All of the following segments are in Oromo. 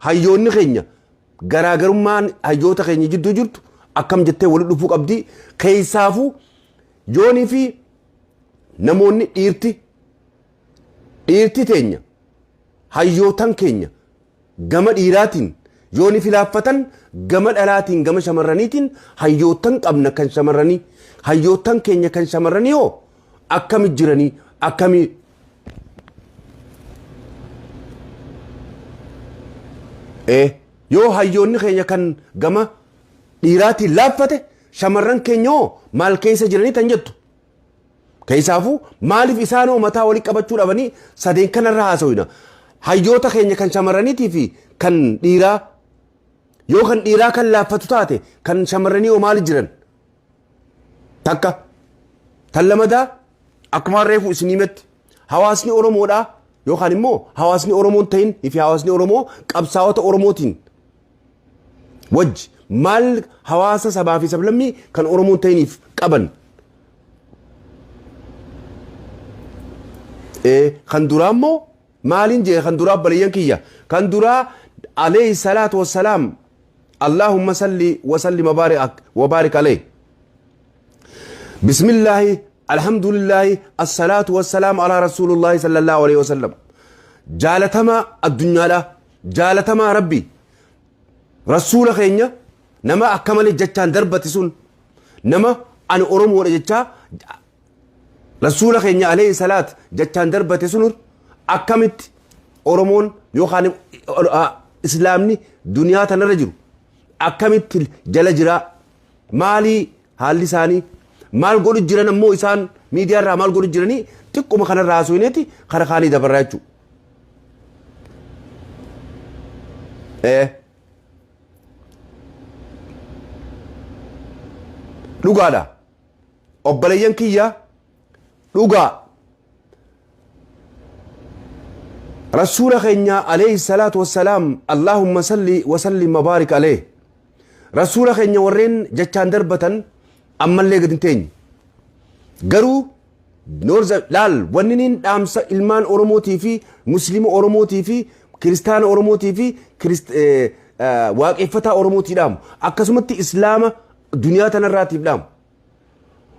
Hayyoonni keenya garaagarummaan hayyoota keenya jidduu jirtu akkam jettee walitti dhufuu qabdi. Keessaafuu yoonii fi namoonni dhiirti teenya hayyootan keenya gama dhiiraatiin yooni filaaffatan, gama dhalaatiin, gama shamarraniitiin hayyootan qabna. Kan shamarranii, hayyootan keenya kan shamarranii hoo akkami jiranii? Akkami yoo hayyoonni keenya kan gama dhiiraatiin laaffate, shamarran keenya hoo maal keessa jiranii tan jettu? Keessaafuu maaliif isaanoo mataa walii qabachuu dhabanii? Sadeen kanarra haasawina. Hayyoota keenya kan shamarraniitii fi kan dhiiraa, yoo kan dhiiraa kan laaffatu taate, kan shamarranii hoo maali jiran? Takka. Tan lamadaa, akkuma reefu isin himetti, hawaasni Oromoodhaa yookaan immoo hawaasni Oromoon ta'in fi hawaasni Oromoo qabsaa'ota Oromootiin wajji maal hawaasa sabaa fi sablammii kan Oromoon ta'iniif qaban? Kan duraa immoo maaliin jee? Kan duraa, obboleeyyan kiyya, kan duraa alayhi salaatu wassalaam, Allahumma salli wa sallim wa barik alayhi. Bismillaahi, alhamdulillahi, assalaatu wassalaam ala rasuulullahi sallallahu alayhi wasallam. Jaalatamaa addunyaadha, jaalatamaa Rabbi, rasuula keenya, nama akka malee jechaan darbate sun, nama ani Oromoodha jechaa rasuula keenya alayhi salaat jechaan darbate sun, akkamitti Oromoon yookaan islaamni duniyaa tanarra jiru akkamitti jala jira? Maalii haalli isaanii? Maal godhu jiran ammoo isaan? Miidiyaa irraa maal godhu jiranii? Xiqquma kanarraa haasofneeti kara kaanii dabarraa jechuudha. Dhugaadha. Obboleeyyan kiyya, dhugaa. Rasuula keenya alayhi salaatu wassalaam, Allahumma salli wa sallim wa baarik alayhi. Rasuula keenya warreen jechaan darbatan ammallee gadi hin teenye. Garuu Noorza laal, wanni niin dhaamsa ilmaan Oromootii fi Musliima Oromootii fi Kiristaana Oromootii fi waaqeffataa Oromootii dhaamu, akkasumatti Islaama duniyaa tanarraatiif dhaamu.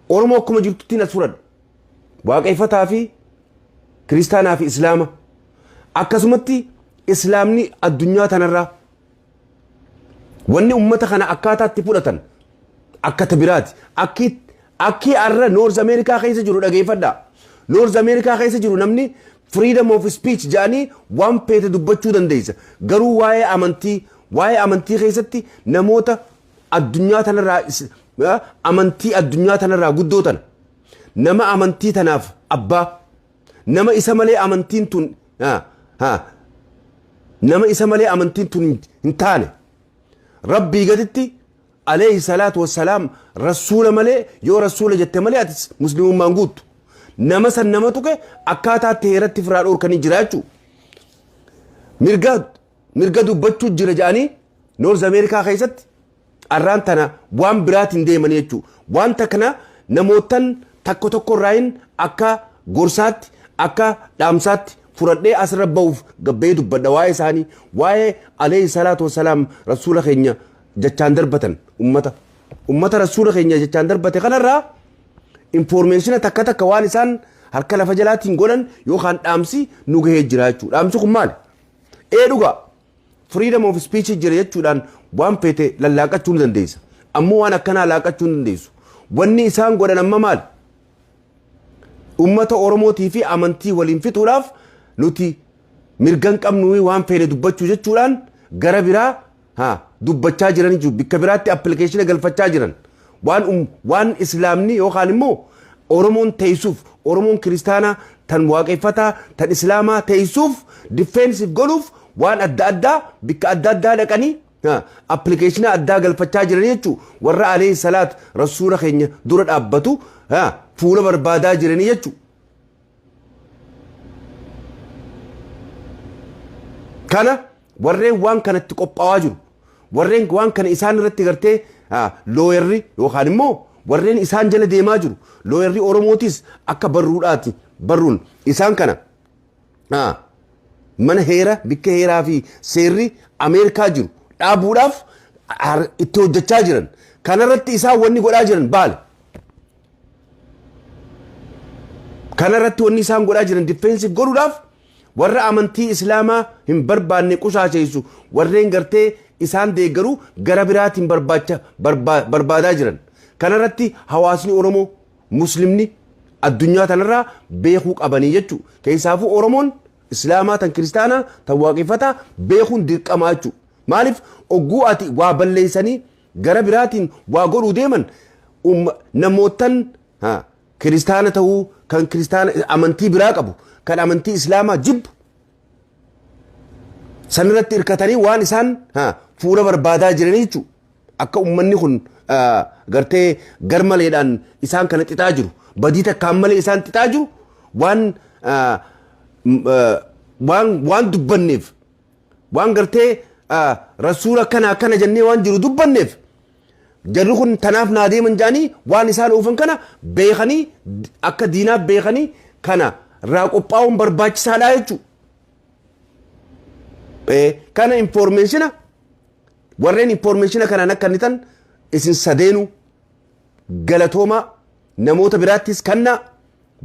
Oromoo akkuma jirtuttiin as fudhadha. Waaqeffataa fi Kiristaanaa fi Islaama, akkasumatti Islaamni addunyaa tanarraa, wanni ummata kana akkaataa itti fudhatan akka biraati. Akki arra North America keessa jiru dhageeffadha. North America keessa jiru namni freedom of speech jedhanii waan feete dubbachuu dandeessa. Garuu waa'ee amantii keessatti namoota addunyaa tanarraa, amantii addunyaa tanarraa guddoo tana, nama amantii tanaaf abbaa, nama isa malee amantiin tun nama isa malee amantiin tun hin taane, Rabbii gaditti alayhi salaatu wassalaam, rasuula malee, yoo rasuula jette malee atis muslimummaan guuttu, nama san nama tuqe akkaataatti heeratti firaa dhoorkanii jira jechuu. Mirga dubbachuu jira jedhanii North America keessatti arraan tana waan biraatiin deemanii jechuu. Wanta kana namootan takko tokko irraayin akka gorsaatti, akka dhaamsaatti fudhadhee asirra ba'uuf gabbee dubbadha waa'ee isaanii, waa'ee alayhi salaatu wassalaam rasuula keenya jechaan darbatan. Ummata rasuula keenya jechaan darbate kanarraa information takka takka waan isaan harka lafa jalaatiin godhan yookaan dhaamsi nu gahee jira jechuudha. Dhaamsi kun maali? Ee, dhugaa, freedom of speech jira jechuudhaan waan feete lallaaqachuu ni dandeessa. Ammoo waan akkanaa laaqachuu ni dandeessu. Wanni isaan godhan amma maali? Ummata Oromootii fi amantii waliin fixuudhaaf nuti mirgan qabnu waan feene dubbachuu jechuudhaan gara biraa haa dubbachaa jiran jiru. Bikka biraatti application galfachaa jiran. Waan islaamni yookaan immoo Oromoon teessuuf, Oromoon kiristaanaa tan waaqeffataa tan islaamaa teessuuf, defensive godhuuf waan adda addaa bikka adda addaa dhaqanii application addaa galfachaa jiran jechuu. Warra alayhi salaat rasuula keenya dura dhaabbatu fuula barbaadaa jiranii jechuu. Kana warreen waan kanatti qophaa'aa jiru, warreen waan kana isaan irratti gartee lawyerri yookaan immoo warreen isaan jala deemaa jiru, lawyerri Oromootis akka barruudhaati, barruun isaan kana. Mana heera bikka heeraa fi seerri Ameerikaa jiru dhaabuudhaaf itti hojjechaa jiran. Kanarratti isaan wanni godhaa jiran baale. Kanarratti wanni isaan godhaa jiran defensive godhuudhaaf warra amantii Islaamaa hin barbaanne qushaasheessu, warreen gartee isaan deeggaru gara biraatiin barbaacha barbaadaa jiran. Kanarratti hawaasni Oromoo Muslimni addunyaa tanarraa beekuu qabanii jechuudha. Keessaafuu Oromoon Islaamaa tan kiristaanaa tan waaqeffataa beekuun dirqamaa jechuudha. Maaliif ogguu ati waa balleessanii gara biraatiin waa godhuu deeman, namootan kiristaana ta'uu, kan kiristaana amantii biraa qabu, kan amantii Islaamaa jibbu sanirratti hirkatanii waan isaan fuula barbaadaa jiranii jechuudha. Akka uummanni kun gartee garmaleedhaan isaan kana xixaa jiru, badii takkaan malee isaan xixaa jiru, waan dubbanneef, waan gartee rasuula akkana akkana jennee waan jiru dubbanneef, jarri kun tanaaf naa deeman jedhanii waan isaan oofan kana beekanii, akka diinaaf beekanii kana irraa qophaa'uun barbaachisaadha jechuudha. Kana information warreen information kanaan akka inni tan isin sadeenu galatoomaa. Namoota biraattis kannaa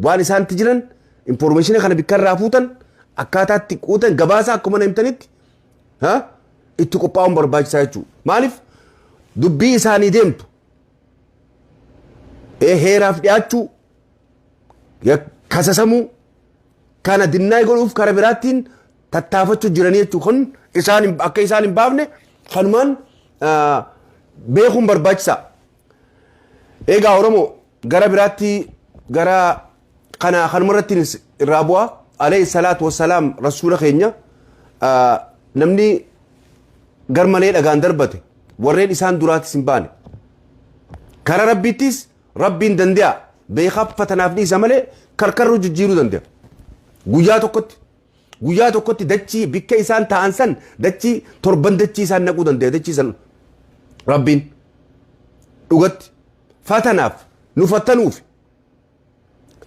waan isaanitti jiran information kana bikka irraa fuutan, akkaataatti quutan gabaasa akkuma himtanitti itti qophaa'uun barbaachisaa jechuudha. Maaliif dubbii isaanii deemtu heeraaf dhiyaachuu, kasasamuu kana dinnaa godhuuf kara biraattiin tattaafachuu jiranii jechuudha. Kun isaan akka isaan hin baafne kanumaan beekuun barbaachisaa. Egaa Oromoo, gara biraatti gara kana kanumarratti irraa bu'aa. Alayhi salaatu wassalaam, rasuula keenya namni gar malee dhagaan darbate warreen isaan duraatis hin baane. Kara Rabbiittis Rabbiin danda'a, beekaa fatanaaf dhiisa malee karkarruu jijjiiruu danda'a. Guyyaa tokkotti dachii bikka isaan ta'an san dachii torban dachii isaan naquu danda'a, dachii san Rabbiin dhugatti fatanaaf nu fattanuuf,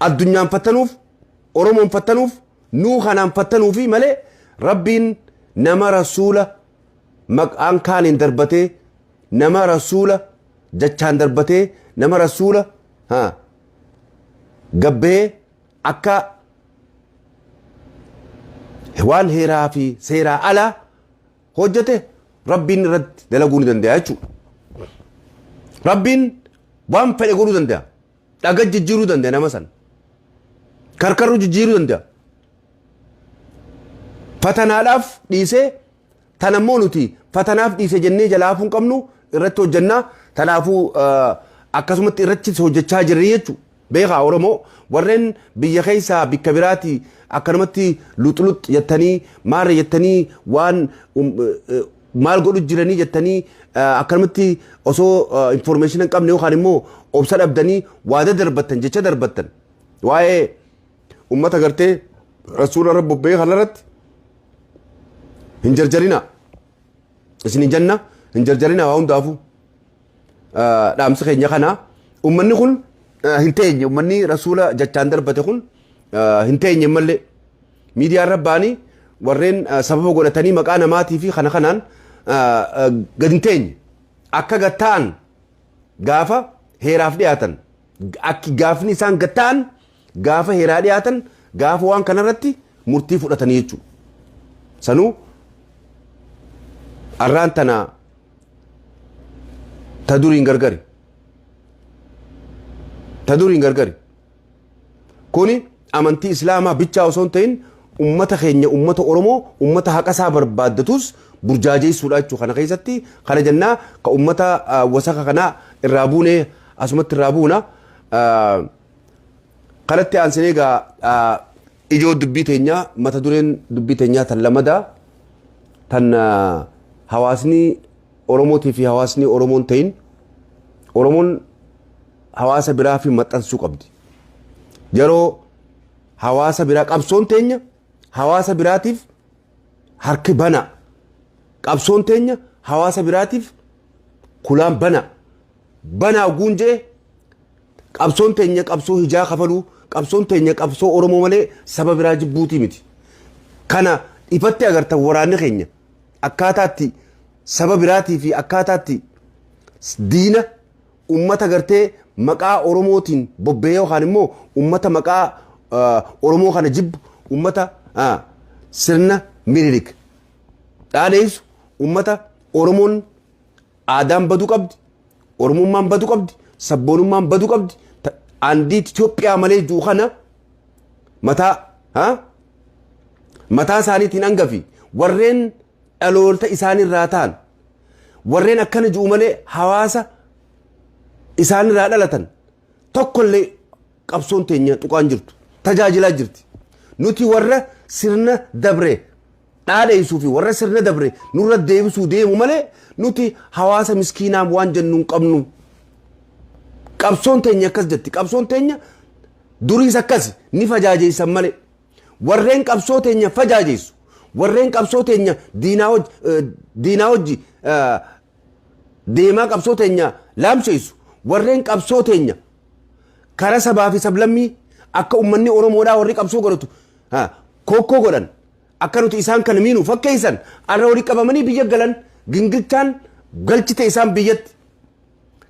addunyaan fattanuuf, Oromoon fattanuuf, nuu kanaan fattanuufi malee, Rabbiin nama rasuula maqaan kaaniin darbatee, nama rasuula jachaan darbatee, nama rasuula gabbee akka waan heeraa fi seeraa alaa hojjete, Rabbiin irratti dalaguu ni danda'a jechuudha. Rabbiin waan fedhe godhuu danda'a. Dhaga jijjiiruu danda'a nama san. Karkarruu jijjiiruu danda'a. Fatanaadhaaf dhiisee tanammoo nuti fatanaaf dhiise jennee jalaa hafuu hin qabnu, irratti hojjannaa. Tanaafuu akkasumatti irratti hojjechaa jirri jechuudha. Beekaa Oromoo, warreen biyya keessaa bikka biraati akkanumatti luxlux jettanii, maarra jettanii, waan maal godhu jiranii jettanii, akkanumatti osoo information hin qabne yookaan immoo obsa dhabdanii waa dadarbattan, jecha darbattan, waa'ee ummata gartee rasuula Rabbi beekan kanarratti hin jarjarina isin hin janna, hin jarjarina. Waa hundaafuu dhaamsi keenya kana, ummanni kun hin teenye, ummanni rasuula jachaan darbate kun hin teenye mallee miidiyaa irra ba'anii warreen sababa godhatanii maqaa namaatii fi kana kanaan gad hin teenye. Akka gad ta'an gaafa heeraaf dhiyaatan, akki gaafni isaan gad ta'an gaafa heeraa dhiyaatan, gaafa waan kanarratti murtii fudhatanii jechuudha. Sanuu arraan tana ta duriin gargari. Ta duriin gargari. Kuni amantii Islaamaa bichaa osoo hin ta'in ummata keenya, ummata Oromoo, ummata haqa isaa barbaaddatus burjaajeessuudha jechuudha. Kana keessatti kana jennaa ka ummata wasaka kanaa irraa buunee asumatti irraa buuna. Kanatti aansinee egaa ijoo dubbii teenyaa, mata dureen dubbii teenyaa tan lamadaa, tan hawaasni Oromootii fi hawaasni Oromoon ta'in, Oromoon hawaasa biraa fi maxxansuu qabdi. Yeroo hawaasa biraa qabsoon teenya hawaasa biraatiif harki bana. Qabsoon teenya hawaasa biraatiif kulaan bana. Banaa guun jee, qabsoon teenya qabsoo hijaa kafaluu, qabsoon teenya qabsoo Oromoo malee saba biraa jibbuutii miti. Kana Ifatti agartan waraanni keenya akkaataatti saba biraatii fi akkaataatti diina ummata gartee maqaa Oromootiin bobba'ee yookaan immoo ummata maqaa Oromoo kana jibbu, ummata sirna Minilik dhaadheessu, ummata Oromoon aadaan baduu qabdi, Oromummaan baduu qabdi, sabboonummaan baduu qabdi, andiit Itoophiyaa malee jiru kana mataa isaaniitiin hangafi warreen dhaloota isaanirraa ta'an, warreen akkana jiru malee hawaasa isaanirraa dhalatan tokkollee qabsoon teenya tuqaan jirtu tajaajilaa jirti. Nuti warra sirna dabre dhaadheessuu fi warra sirna dabre nurra deebisuu deemu malee nuti hawaasa miskiinaa waan jennu hin qabnu. Qabsoon teenya akkas jetti. Qabsoon teenya duriis akkas ni fajaajeessan malee. Warreen qabsoo teenya fajaajeessu, warreen qabsoo teenya diinaa hojii deemaa qabsoo teenya laamsheessu, warreen qabsoo teenya kara sabaa fi sablammii akka uummanni Oromoodhaa warri qabsoo godhatu kokkoo godhan, akka nuti isaan kana miinu fakkeessan, arra walii qabamanii biyya galan, gingilchaan galchite isaan biyyatti.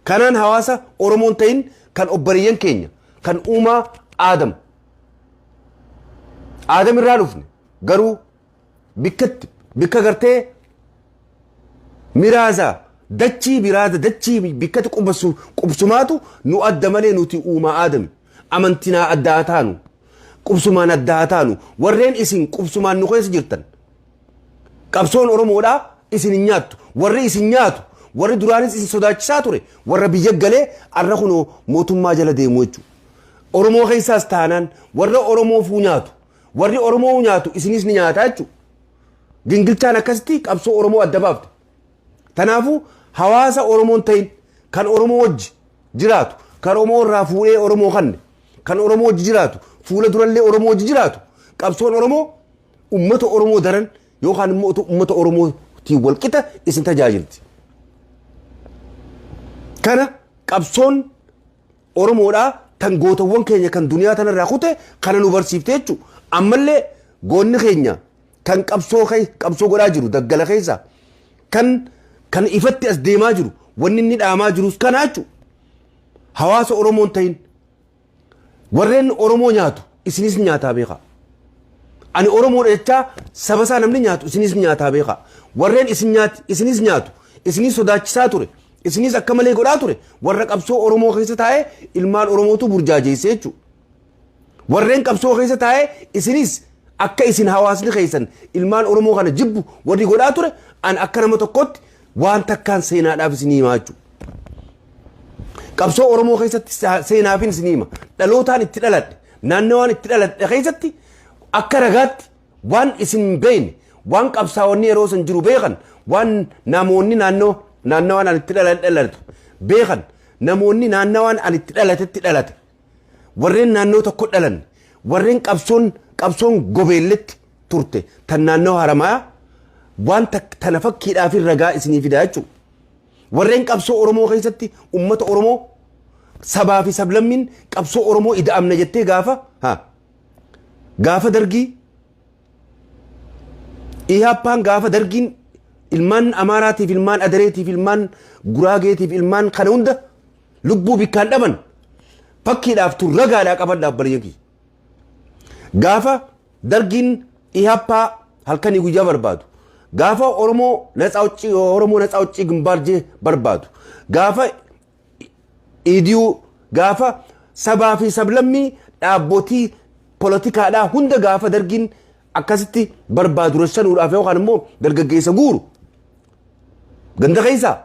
Kanaan hawaasa Oromoon ta'in kan obboleeyyan keenya kan uumaa Aadam. Aadam irraa dhufne, garuu bikkatti bikka gartee miraaza dachii biraaza dachii bikkatti qubsumaatu nu adda malee nuti uumaa Aadami. Amantinaa adda haa taanu. Qubsumaan adda haa taanu. Warreen isin qubsumaan nu keessa jirtan. Qabsoon Oromoodhaa isin hin nyaattu. Warri isin nyaatu, warri duraanis isin sodaachisaa ture, warra biyya galee arra kunoo mootummaa jala deemu jechuudha. Oromoo keessaas taanaan warra Oromoofuu nyaatu. Warri Oromoo nyaatu isinis ni nyaata jechuudha. Gingilchaan akkasitti qabsoo Oromoo adda baafte. Kanaafuu hawaasa Oromoon ta'in kan Oromoo wajji jiraatu, kan Oromoo irraa fuudhee Oromoo kanne, kan Oromoo wajji jiraatu, fuula durallee Oromoo wajji jiraatu, qabsoon Oromoo ummata Oromoo daran yookaan immoo ummata Oromootiin walqixa isin tajaajilti. Kana qabsoon Oromoodhaa tan gootawwan keenya kan duniyaa tanarraa kute kana nu barsiifte jechuudha. Ammallee goonni keenya kan qabsoo godhaa jiru daggala keessa kan ifatti as deemaa jiru, wanni inni dhaamaa jirus kana jechuudha. Hawaasa Oromoon ta'in warreen Oromoo nyaatu isinis nyaataa beekaa. Ani Oromoodha jechaa saba isaa namni nyaatu isinis nyaataa beekaa. Warreen isin nyaati isinis nyaatu, isinis sodaachisaa ture, isinis akka malee godhaa ture, warra qabsoo Oromoo keessa taa'ee ilmaan Oromootu burjaajeesse jechuudha. Warreen qabsoo keessa taa'ee isinis akka isin hawaasni keessan ilmaan Oromoo kana jibbu warri godhaa ture, an akka nama tokkotti waan takkaan seenaadhaaf isinii himaa jechuudha. Qabsoo Oromoo keessatti seenaafin isinii hima. Dhalootaan itti dhaladhe, naannawaan itti dhaladhe keessatti akka ragaatti waan isin hin beekne, waan qabsaa'onni yeroo san jiru beekan, waan namoonni naannawaan ani itti dhalatu beekan, namoonni naannawaan ani itti dhalatetti dhalate, warreen naannoo tokko dhalan, warreen qabsoon gobeelletti turte tan naannoo Haramayaa waan tana fakkiidhaaf ragaa isinii fidaa jechuudha. Warreen qabsoo Oromoo keessatti uummata Oromoo sabaa fi sablammiin qabsoo Oromoo ida'amna jettee gaafa dargii Ihaappaan, gaafa dargiin ilmaan Amaaraatiif, ilmaan Adareetiif, ilmaan Guraageetiif, ilmaan kana hunda lubbuu bikkaan dhaban fakkiidhaaf tun ragaadhaa qabadhaaf bariyyee kiyya. Gaafa dargiin Ihaappaa halkanii guyyaa barbaadu, gaafa Oromoo ነፃ አውጪ ግንባር jee barbaadu, gaafa idiyuu, gaafa sabaa fi sablammii dhaabbotii poolitikaadhaa hunda, gaafa dargiin akkasitti barbaadu rashanuudhaaf yookaan immoo dargaggeessa guuru ganda keessaa,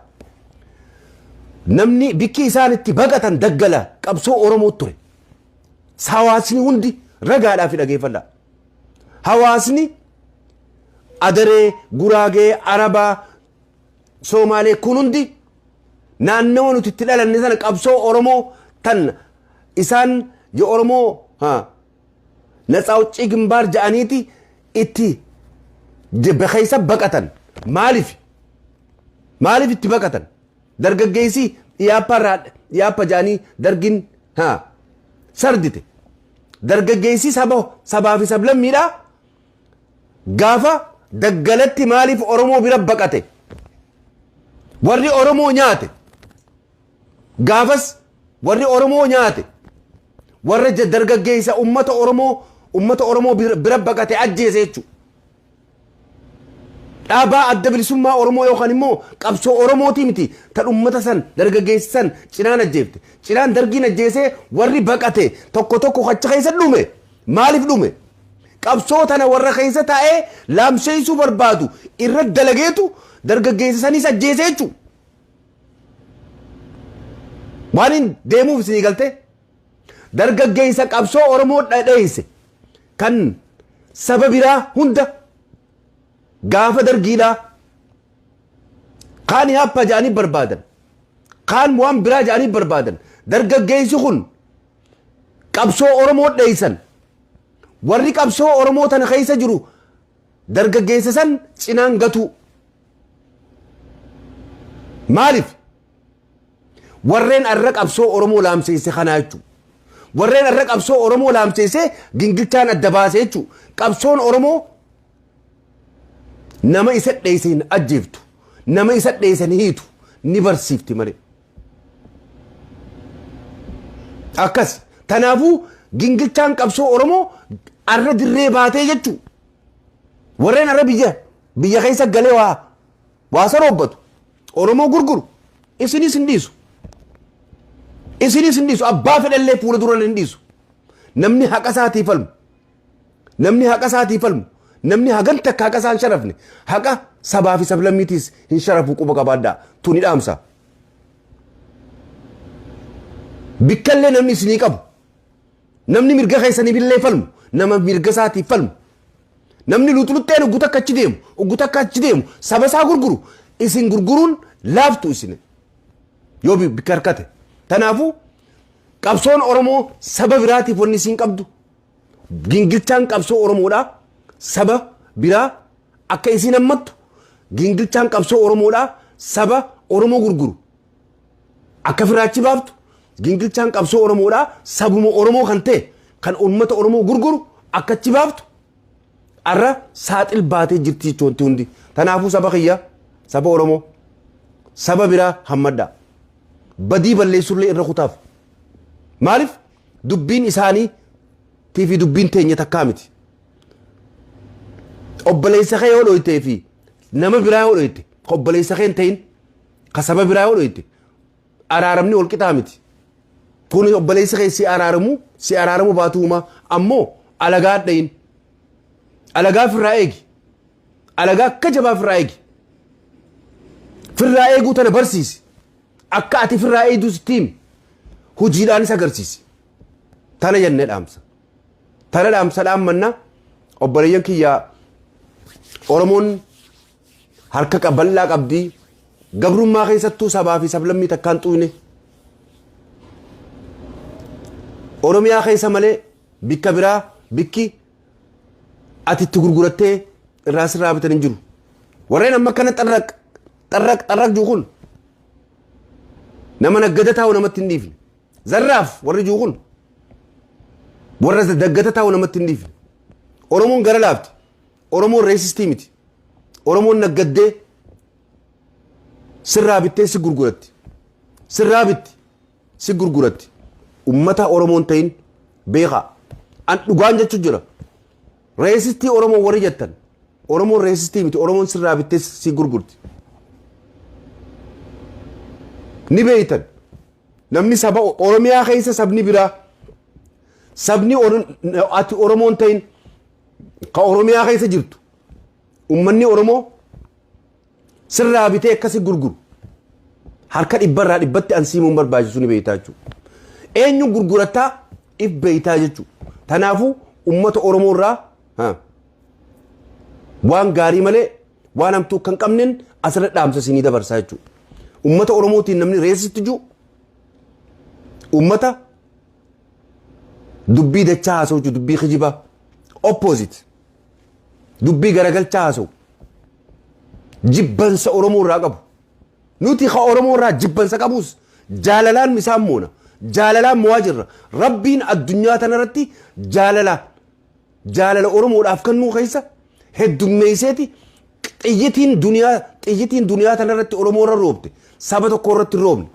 namni bikki isaan itti baqatan daggala qabsoo Oromoo ture. Hawaasni hundi ragaadhaaf dhageeffadha. Hawaasni Adaree, Guraagee, Arabaa, Soomaalee kun hundi naannawa nuti itti dhalanne sana qabsoo Oromoo tan isaan የኦሮሞ ነፃ አውጪ ግንባር ja'aniiti itti keessa baqatan. Maaliif itti baqatan? Dargaggeessi Iyaappa irraa Iyaappa ja'anii dargin sardite, dargaggeessi saba sabaa fi sablammiidhaa. Gaafa daggalatti maaliif Oromoo bira baqate? Warri Oromoo nyaate. Gaafas warri Oromoo nyaate. Warra dargaggeessa ummata Oromoo bira baqate ajjeese jechuudha. Dhaabaa Adda Bilisummaa Oromoo yookaan immoo qabsoo Oromootii miti tan ummata san, dargaggeessa san cinaan ajjeefte. Cinaan dargiin ajjeesee warri baqate tokko tokko achi keessa dhume. Maaliif dhume? Qabsoo tana warra keessa taa'ee laamsheessuu barbaadu irra dalageetu dargaggeessa sanis ajjeese jechuudha. Waan hin deemuuf isinii galtee? Dargaggeessa qabsoo Oromoo dhadheesse kan saba biraa hunda gaafa dargiidhaa kaan happa jedhanii barbaadan, kaan waan biraa jedhanii barbaadan. Dargaggeessi kun qabsoo Oromoo dheessan, warri qabsoo Oromoo tana keessa jiru dargaggeessa san cinaan gatu. Maaliif? Warreen arra qabsoo Oromoo laamseesse kanaa jechuudha. Warreen arra qabsoo Oromoo laamseesse gingilchaan adda baase jechuudha. Qabsoon Oromoo nama isa dheesse hin ajjeeftu, nama isa dheesse hin hiitu, ni barsiifti malee. Akkas. Tanaafuu gingilchaan qabsoo Oromoo arra dirree baatee jechuudha. Warreen arra biyya keessa galee waa saroobbatu, Oromoo gurguru, isinis hin dhiisu. Isinis hin dhiisu. Abbaa fedhallee fuula dura hin dhiisu. Namni haqa isaatii falmu. Namni haqa isaatii falmu. Namni hagan takka haqa isaa hin sharafne. Haqa sabaa fi sablammiitiis hin sharafu, quba qabaadhaa. Tuni dhaamsa. Bikkallee namni isinii qabu. Namni mirga keessaniif falmu. Nama mirga isaatiif falmu. Namni luxluxxeen ugguu takka achi deemu, ugguu takka achi deemu, saba isaa gurguru, isin gurguruun laaftu isin yoo bikka harkate. Kanaafuu qabsoon Oromoo saba biraatiif wanni isin qabdu, gingilchaan qabsoo Oromoodhaa saba biraa akka isin hammattu, gingilchaan qabsoo Oromoodhaa saba Oromoo gurguru akka firaachi baaftu, gingilchaan qabsoo Oromoodhaa sabuma Oromoo kan ta'e kan uummata Oromoo gurguru akka achi baaftu arra saaxil baatee jirti jechuun wanti hundi. Kanaafuu saba kiyya, saba Oromoo, saba biraa hammadhaa. Badii balleessullee irra kutaaf. Maaliif? Dubbiin isaanii fi dubbiin teenya takkaa miti. Obboleessa kee yoo dhoytee fi nama biraa yoo dhoyte, obboleessa kee hin ta'in ka saba biraa yoo dhoyte, araaramni wal qixaa miti. Kun obboleessi kee si araaramu baatuuma ammoo alagaa dhayin. Alagaa firraa eegi. Alagaa akka jabaa firraa eegi. Firraa eeguu tana barsiisi. Akka ati firraa eegduu sitti himi. Hojiidhaanis agarsiisi. Tana jennee dhaamsa. Tana dhaamsa dhaammanna. Obboleeyyan kiyyaa, Oromoon harka bal'aa qabdii. Gabrummaa keessattuu sabaa fi sablammii takkaan xuyne. Oromiyaa keessa malee bikka biraa bikki ati itti gurgurattee irraa sirraa bitan hin jiru. Warreen amma akkana xarraq xarraq xarraq jiru kun nama naggada taa'u namatti hin dhiifne. Zarraaf warri jiru kun warra daggata taa'u namatti hin dhiifne. Oromoon gara laafti. Oromoon racist miti. Oromoon naggaddee sirraa bittee si gurguratti. Sirraa bitti si gurguratti. Ummata Oromoon ta'in beekaa. An dhugaan jechuun jira. Racist Oromoon warri jettan. Oromoon racist miti. Oromoon sirraa bittee si gurgurti. Ni beeytan. Namni saba Oromiyaa keessa sabni biraa, sabni ati Oromoon ta'in ka Oromiyaa keessa jirtu, ummanni Oromoo sirraa bitee akkasi gurguru harka dhibbarraa dhibbatti ansiimuun barbaachisu ni beeytaa jechuudha. Eenyu gurgurattaa if beeytaa jechuudha. Kanaafuu ummata Oromoo irraa waan gaarii malee waan hamtuu kan qabneen asirra dhaamsa isinii dabarsaa jechuudha. Ummata Oromootiin namni racist jiru ummata dubbii dachaa haasa'u jechuudha, dubbii kijibaa, opposite, dubbii garagalchaa haasa'u, jibbansa Oromoo irraa qabu. Nuti ka Oromoo irraa jibbansa qabus jaalalaan isaan moona. Jaalalaan mo'aa jirra. Rabbiin addunyaa tanarratti jaalala Oromoodhaaf kennuu keessa Heddummeesseeti xiyyitiin duniyaa tanarratti Oromoo irra roobte saba tokko irratti hin roobne.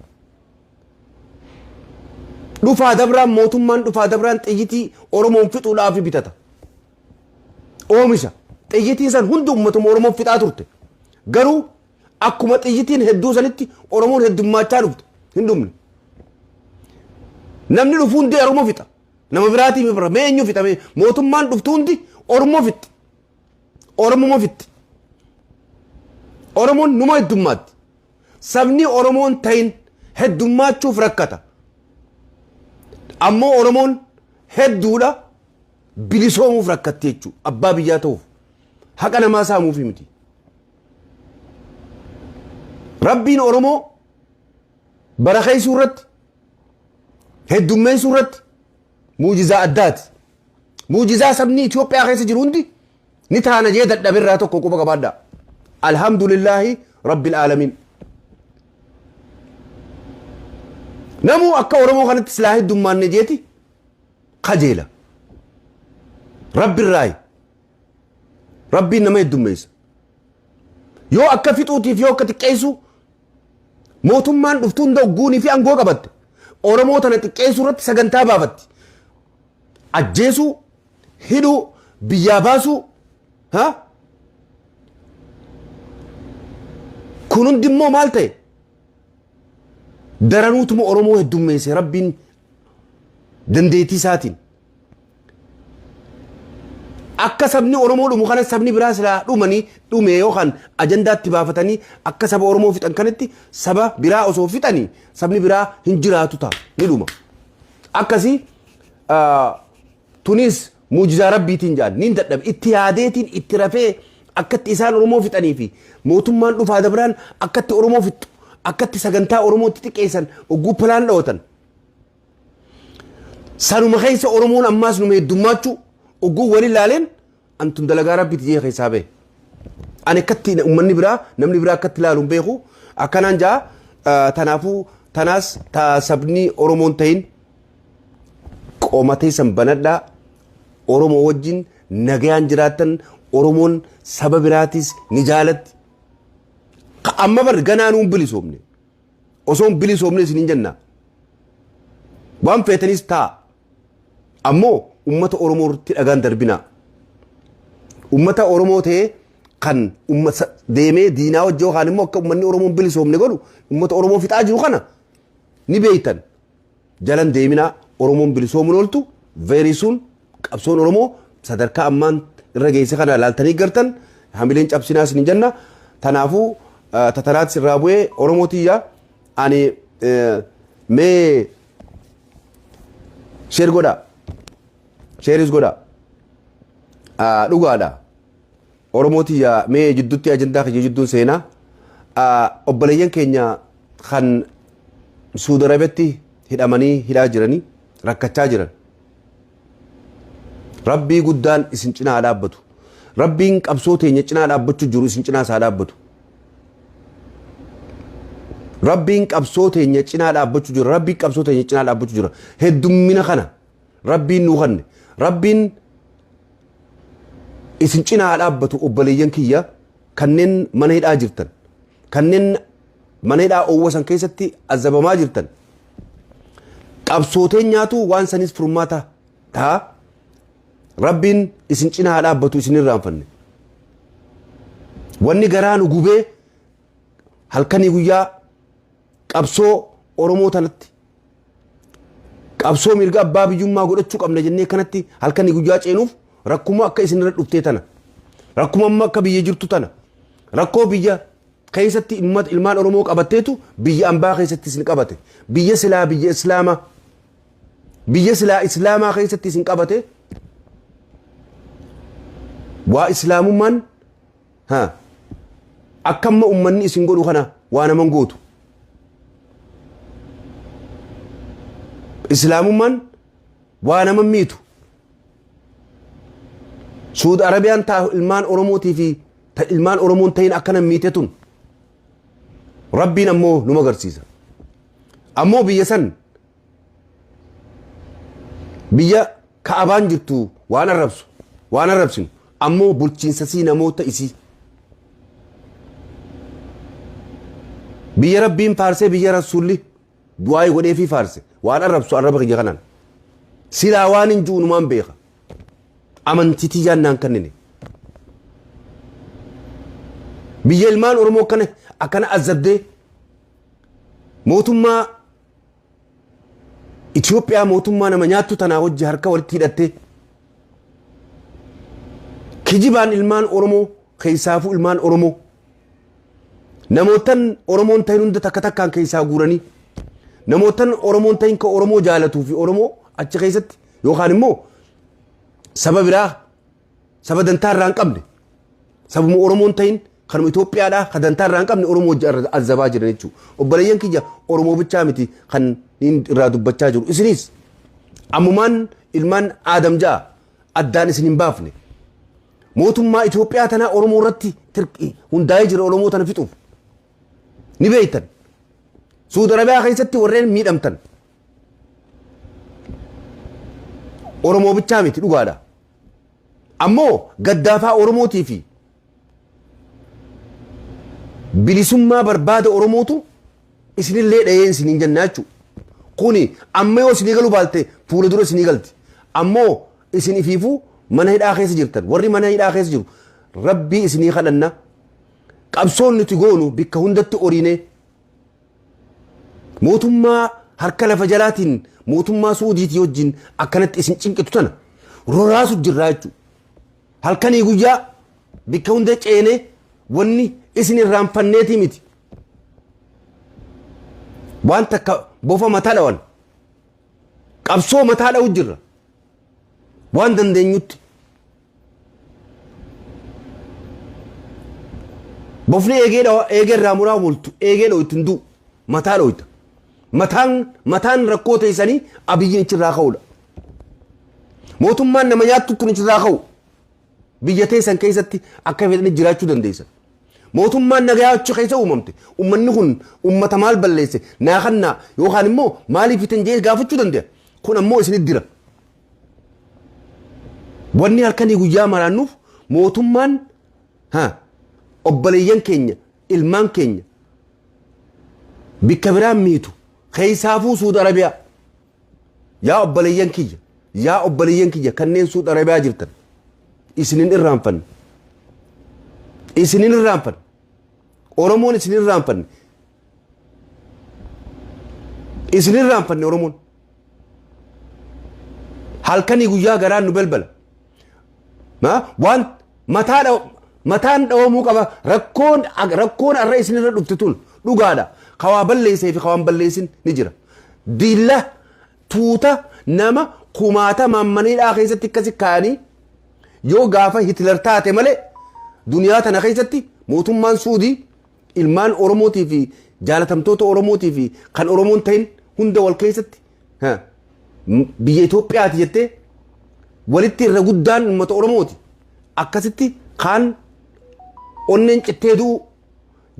Dhufaa dabraan, mootummaan dhufaa dabraan xiyyitii Oromoon fixuudhaaf bitata. Oomisha. Xiyyitiin san hundi uummatuma Oromoon fixaa turte. Garuu akkuma xiyyitiin hedduu sanitti Oromoon heddummaachaa dhufte, hin dhumne. Namni dhufu hundi Oromoo fixa. Nama biraatii bira mee eenyu fixa? Mee mootummaan dhuftu hundi Oromoo fixxi. Oromoo fixxi. Oromoon numa heddummaatti. Sabni Oromoon ta'in heddummachuuf rakkata. Ammoo Oromoon hedduudha, bilisoomuuf rakkatti jechuudha. Abbaa biyyaa ta'uuf. Haqa namaa saamuufi miti. Rabbiin Oromoo barakeessuu irratti, heddummeessuu irratti muujizaa addaati. Muujizaa sabni Itoophiyaa keessa jiru hundi ni taana jee dadhaberraa tokko quba qabaadhaa. Alhamdulillaahi Rabbil Aalamiin. Namuu akka Oromoo kanatti silaa heddummaanne jeeti kajeela. Rabbirraayi. Rabbiin nama heddummeessa. Yoo akka fixuutiif, yoo akka xiqqeessu, mootummaan dhuftu hunda ogguunii fi aangoo qabatte Oromoo tana xiqqeessuu irratti sagantaa baafatti. Ajjeesuu, hidhuu, biyyaa baasuu, ha? Kun hundi immoo maal ta'e? Daranuutuma Oromoo heddummeesse Rabbiin dandeettii isaatiin. Akka sabni Oromoo dhumu kana sabni biraa silaa dhumanii dhume yookaan ajandaatti baafatanii akka saba Oromoo fixan kanatti saba biraa osoo fixanii sabni biraa hin jiraatu ta'a, ni dhuma. Akkasii tunis muujizaa Rabbiitiin jedhan niin dadhabe. Itti yaadeetiin itti rafee akkatti isaan Oromoo fixanii fi mootummaan dhufaa dabraan akkatti Oromoo fixxu, akkatti sagantaa Oromootti xiqqeessan ogguu plan dhawatan. Sanuma keessa Oromoon ammaas numa heddummaachuu ogguu wal ilaaleen antun dalagaa Rabbiiti jee keessaa bahe. Ani akkatti uummanni biraa, namni biraa akkatti ilaalu hin beeku. Akkanaan jaa, tanaafuu tanaas ta sabni Oromoon ta'in qomatee san banadhaa, Oromoo wajjin nagayaan jiraattan. Oromoon saba biraatis ni jaalatti. Amma bar ganaa nuun bilisoomne. Osoo hin bilisoomne isin hin jenna. Waan feetanis ta'a. Ammoo ummata Oromoo irratti dhagaan darbinaa. Ummata Oromoo ta'ee kan deemee diinaa wajji yookaan immoo akka uummanni Oromoo hin bilisoomne godhu, ummata Oromoo fixaa jiru kana ni beektan. Jalan deeminaa. Oromoon bilisoomuun ooltu very soon. Qabsoon Oromoo sadarkaa ammaan irra geesse kana laaltanii gartan hamileen cabsinaa isin jenna. Tanaafuu tatanaatti irraa bu'ee Oromoo tiyya ani mee share godhaa. Share is godhaa. Dhugaadha. Oromoo tiyya, mee jidduutti ajandaa kiyya jidduun seenaa. Obboleeyyan keenya kan Suudi Arabiyaatti hidhamanii hidhaa jiranii rakkachaa jiran. Rabbii guddaan isin cinaa dhaabbatu. Rabbiin qabsoo teenya cinaa dhaabbachuu jiru isin cinaa isaa dhaabbatu. Rabbiin qabsoo teenya cinaa dhaabbachuu jira. Rabbiin qabsoo teenya cinaa dhaabbachuu jira. Heddummina kana Rabbiin nuu kanne. Rabbiin isin cinaa dhaabbatu. Obboleeyyan kiyya kanneen mana hidhaa jirtan, kanneen mana hidhaa oowwa san keessatti azabamaa jirtan, qabsooteen nyaatu waan sanis furmaata ta'a. Rabbiin isin cinaa dhaabbatu, isin irraanfanne. Wanni garaa nu gubee halkanii guyyaa qabsoo Oromoo tanatti, qabsoo mirga abbaa biyyummaa godhachuu qabna jennee kanatti halkanii guyyaa ceenuuf, rakkuma akka isin irra dhuftee tana, rakkuma amma akka biyya jirtu tana, rakkoo biyya keessatti ilmaan Oromoo qabatteetu biyya ambaa keessatti isin qabate. Biyya silaa biyya Islaamaa, biyya silaa Islaamaa keessatti isin qabate. Waa Islaamummaan ha akkamma ummanni isin godhu kana waa naman gootu. Islaamummaan waa naman miitu. Suudi Arabiyaan taa ilmaan Oromootii fi ta ilmaan Oromoon ta'in akkana miite tun Rabbiin ammoo numa agarsiisa. Ammoo biyya san, biyya Ka'abaan jirtu, waan arrabsu waan arrabsinu Ammoo bulchiinsa sii namoota isii. Biyya Rabbiin faarsee biyya Rasuulli du'aa'ii godheefii faarse waan arrabsu arraba kiyya kanaan. Silaa waan hin ji'u numaan beeka. Amantii tiyyaan naan kennine. Biyya ilmaan Oromoo akkana akkana azzabdee mootummaa Itoophiyaa mootummaa nama nyaattu tanaa wajji harka walitti hidhattee kijibaan ilmaan Oromoo keessaafuu ilmaan Oromoo namootan Oromoon ta'in hunda takka takkaan keessaa guuranii namootan Oromoon ta'in ka Oromoo jaalatuu fi Oromoo achi keessatti yookaan immoo saba biraa saba dantaa irraa hin qabne sabuma Oromoon ta'in kanuma Itoophiyaadhaa ka dantaa irraa hin qabne Oromoo wajji azzabaa jiran jechuudha. Obboleeyyan kiyya Oromoo bichaa miti kan inni irraa dubbachaa jiru. Isinis ammumaan ilmaan Aadam ja'a addaan isin hin baafne. Mootummaa Itoophiyaa tanaa Oromoo irratti hundaa'ee jira Oromoo tana fixuuf. Ni beektan. Suudi Arabiyaa keessatti warreen miidhamtan. Oromoo bichaa miti dhugaadha. Ammoo gaddaafaa Oromootii fi bilisummaa barbaada Oromootu isinillee dhahee isiniin jenna jechuudha. Kuni amma yoo isinii galuu baalte fuula dura isinii galti. Ammoo isin ifiifuu mana hidhaa keessa jirtan warri mana hidhaa keessa jiru rabbii isinii kadhanna qabsoon nuti goonu bikka hundatti oriinee Mootummaa harka lafa jalaatiin mootummaa Suudiitii wajjin akkanatti isin cinqitu tana roraasu jirraa jechuudha. Halkanii guyyaa bikka hunda ceenee wanni isin irraanfanneetii miti. Waan takka bofa mataa dhawan. Qabsoo mataa dha'u jirra. Waan dandeenyutti. Bofni eegee dhawa eegee irraa muraa bultu eegee dhoytu hin du'u mataa dhoyta. Mataan mataan rakkoo teessanii abiyyiin achirraa ka'uudha. Mootummaan nama nyaattu tun achirraa ka'u. Biyya teessan keessatti akka fedhanii jiraachuu dandeessan. Mootummaan nagayaa achi keessa uumamte ummanni kun ummata maal balleesse naa kannaa yookaan immoo maaliif fitan jee gaafachuu danda'a. Kun ammoo isinit dira. Wanni halkanii guyyaa maraannuuf mootummaan ha obboleeyyan keenya ilmaan keenya bikka biraan miitu keessaafuu Suudi Arabiyaa yaa obboleeyyan kiyya yaa obboleeyyan kiyya kanneen Suudi Arabiyaa jirtan isinin irraanfanne isinin irraanfanne Oromoon isin irraanfanne isin irraanfanne Oromoon halkanii guyyaa garaan nu balbala waan mataa mataan dhawamuu qaba rakkoon rakkoon arra isin irra dhufte tun dhugaadha kawaa balleessee fi kawaan balleessin ni jira diilla tuuta nama kumaatamaan maniidhaa keessatti akkasi kaa'anii yoo gaafa Hitler taate malee duniyaa tana keessatti mootummaan Suudii ilmaan Oromootii fi jaalatamtoota Oromootii fi kan Oromoon ta'in hunda wal keessatti biyya Itoophiyaati jettee walitti irra guddaan uummata Oromooti. Akkasitti kaan onneen cittee du'u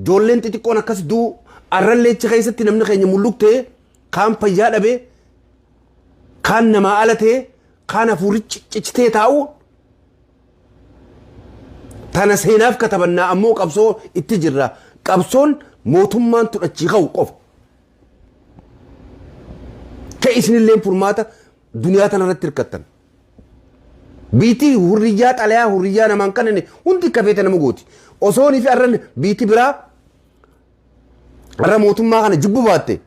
ijoolleen xixiqqoon akkas du'u arrallee achi keessatti namni keenya mulluq ta'ee kaan fayyaa dhabee kaan namaa ala ta'ee kaan hafuurri ciccitee taa'u Tana seenaaf katabannaa ammoo qabsoo itti jirra. Qabsoon mootummaan tun achii ka'u qofa. Ka isinillee furmaata duniyaa tana irratti hirkattan. Biitii hurriyyaa xalayaa hurriyyaa namaan kanneen hundi akka feete nama gooti. Osoo fi arran biitii biraa arra mootummaa kana jibbu baatte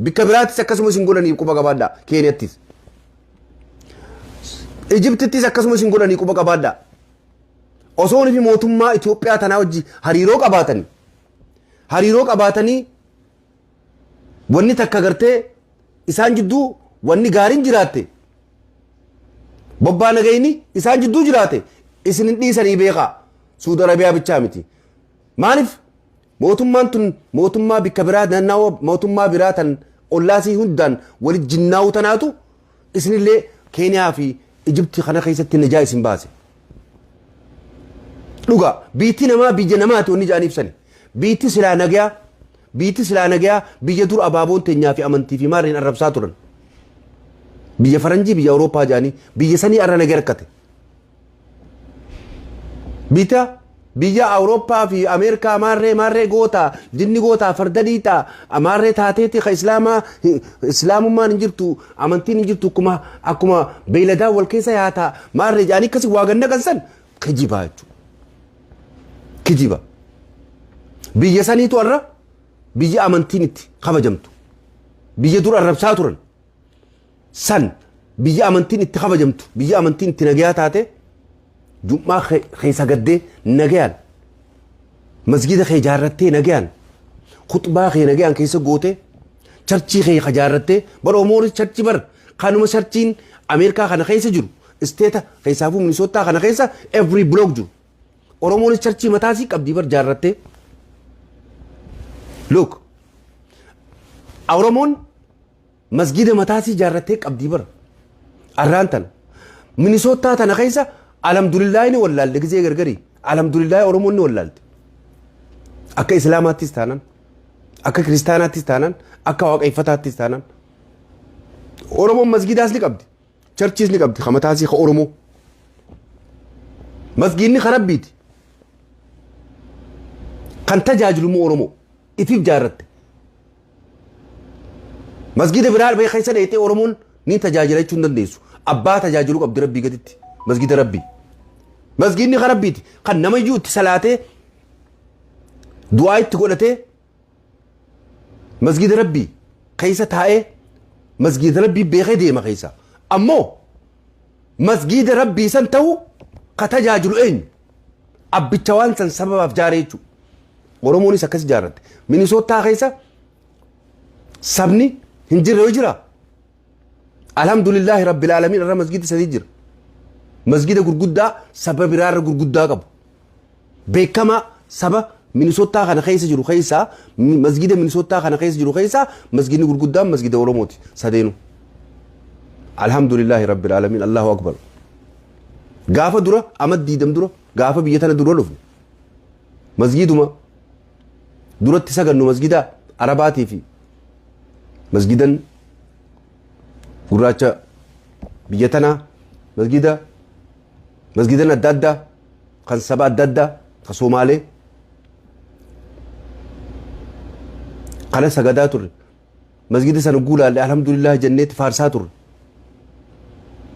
bikka biraattis akkasuma isin godhanii quba qabaadhaa Keeniyattis. Ijiptittis akkasuma isin godhanii quba qabaadhaa. Osoo fi mootummaa Itoophiyaa tanaa wajji hariiroo qabaatanii hariiroo qabaatanii wanni takka gartee isaan jidduu wanni gaariin jiraatte bobbaa nagayni isaan jidduu jiraate isin hin dhiisanii beekaa Suudi Arabiyaa bichaa miti. Maaliif mootummaan tun mootummaa bikka biraa naannawa mootummaa biraa tan ollaasii hundaan wali jinnaa'uu tanaatu isinillee Keeniyaa fi Ijipti kana keessatti najaa isin baase. Dhugaa biitti namaa biyya namaati wanni jedhanii ibsani. Biitti silaa nagayaa biitti silaa nagayaa biyya dur abaaboon teenyaa fi amantii fi maarreen arrabsaa turan. Biyya faranjii biyya Awurooppaa jedhanii biyya sanii arra nagaa rakkate. Bita biyya Awurooppaa fi Ameerikaa maarree maarree goota, jinni goota, farda dhiitaa, maarree taateeti ka Islaamaa, Islaamummaan hin jirtu, amantiin hin jirtu, akkuma beeyladaa wal keessa yaataa maarree jedhanii akkasii waa ganna kan san kijibaa jechuudha. Kijiba. Biyya saniitu har'a biyya amantiin itti kabajamtu. Biyya dur arrabsaa turan san, biyya amantiin itti kabajamtu, biyya amantiin itti nagayaa taate, jum'aa keessa gaddee nagayaan masgida kee ijaarrattee, nagayaan khutbaa kee nagayaan keessa gootee, churchii kee ijaarrattee. Bar Oromoonis churchii bar kanuma churchiin Ameerikaa kana keessa jiru, stateta keessaafuu Minisootaa kana keessa every block jiru. Oromoonis churchii mataasii qabdii bar ijaarrattee. Look, Oromoon masgida mataasii ijaarrattee qabdii bara. Arraan tana. Minisootaa tana keessa alhamdulillaahi ni wallaalte gizee gargarii. Alhamdulillaahi Oromoon ni wallaalte. Akka Islaamaattis taanaan, akka Kiristaanaattis taanaan, akka Waaqeffataattis taanaan. Oromoon masgidaas ni qabdi. Churchiis ni qabdi. Ka mataasii ka Oromoo. Masgiidni ka Rabbiiti. Kan tajaajilu immoo Oromoo. Ifiif jaarratte. Masgida biraa bahee keessa dheetee Oromoon ni tajaajila jechuu hin dandeessu. Abbaa tajaajiluu qabdi Rabbii gaditti. Masgida Rabbii. Masgidni kan Rabbiiti. Kan namayyuu itti salaatee, du'aa itti godhatee, masgida Rabbii keessa taa'ee, masgida Rabbii beekee deema keessa. Ammoo masgida Rabbii san ta'u ka tajaajilu eenyu? Abbicha waan san sababaaf jaaree jechuudha. Oromoonis akkas ijaarratte. Minisootaa keessa sabni hin jirre yoo jira. Alhamdulillahi rabbil aalamiin, irra masgida sadii jira. Masgida gurguddaa saba biraarra gurguddaa qabu. Beekamaa saba Minisootaa kana keessa jiru keessaa, masgida Minisootaa kana keessa jiru keessaa, masgidni gurguddaan masgida Oromooti sadeenu. Alhamdulillahi rabbil aalamiin, Allahu akbar. Gaafa dura amad 20 dura, gaafa biyya tana dura dhufne, masgiduma duratti sagannu, masgida Arabaatii fi masgidan gurraacha biyya tanaa, masgidan adda addaa kan saba adda addaa kan Somaalee kana sagadaa turre. Masgida sana guulaalle alhamdulillah jenneetti faarsaa turre.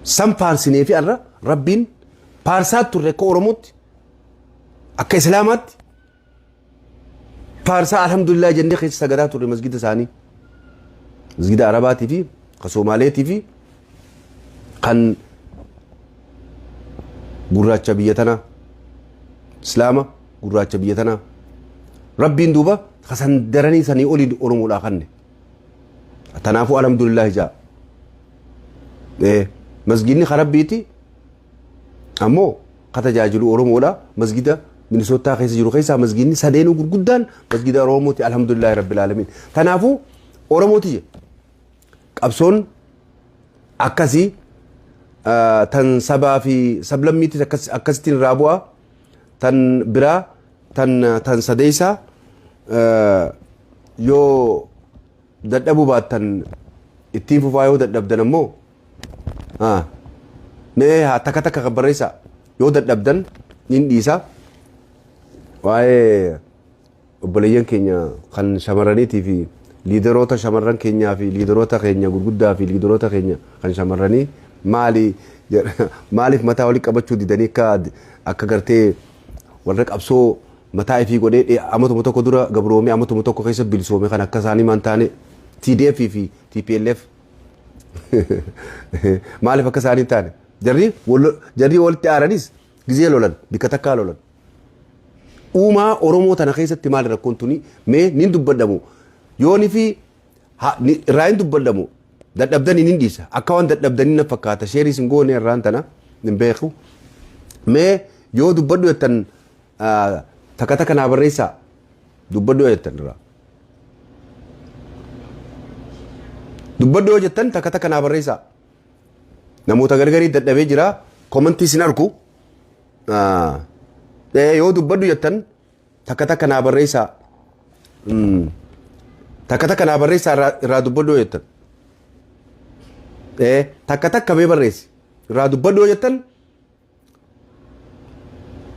San faarsinee fi har'a Rabbiin faarsaa turre. Akka Oromootti, akka Islaamaatti faarsaa alhamdulillah jennee keessa sagadaa turre masgida isaanii, masgida Arabaatii fi kan Somaaleetii fi kan gurraacha biyya tanaa, Islaama gurraacha biyya tanaa. Rabbiin duuba kasan daranii sanii oliin Oromoodhaa kanne. Tanaafuu alhamdulillah jaa. Masgidni ka Rabbiiti, ammoo ka tajaajilu Oromoodha. Masgida Minisootaa keessa jiru keessaa masgidni sadeenuu gurguddaan masgida Oromooti. Alhamdulillahi rabbil aalamiin. Tanaafuu Oromooti je qabsoon akkasii tan sabaa fi sablammiitis akkasittiin irraa bu'a. Tan biraa tan sadeessaa yoo dadhabuu baattan ittiin fufaa, yoo dadhabdan ammoo mee haa takka takka kan barreessaa, yoo dadhabdan nin dhiisa. Waa'ee obboleeyyan keenya kan shamarraniitii fi leaderoota shamarran keenyaa fi leaderoota keenya gurguddaa fi leaderoota keenya kan shamarranii maali, maaliif mataa walii qabachuu didanii akka gartee warra qabsoo mataa ifii godhee amatuma tokko dura gabroomee amatuma tokko keessa bilisoome kan akka isaanii maan taane, TDF fi TPLF maaliif akka isaanii taane? Jarri walitti aaranis gizee lolan bikka takkaa lolan. Uumaa Oromoo tana keessatti maali rakkoon tuni? Mee nin dubbadhamu yooni fi irraa hin dubbadhamu, dadhabdanii nin dhiisa. Akka waan dadhabdanii na fakkaata. Shareis hin goone irraan tana hin beeku. Mee yoo dubbadhu jettan takka takka naa barreessaa, dubbadhu yoo jettan. Irraa dubbadhu yoo jettan takka takka naa barreessaa. Namoota gargarii dadhabee jira, commentii sin argu. Yoo dubbadhu jettan takka takka naa barreessaa. Takka takka naa barreessaa, irraa dubbadhu yoo jettan. Takka takka mee barreessi, irraa dubbadhu yoo jettan.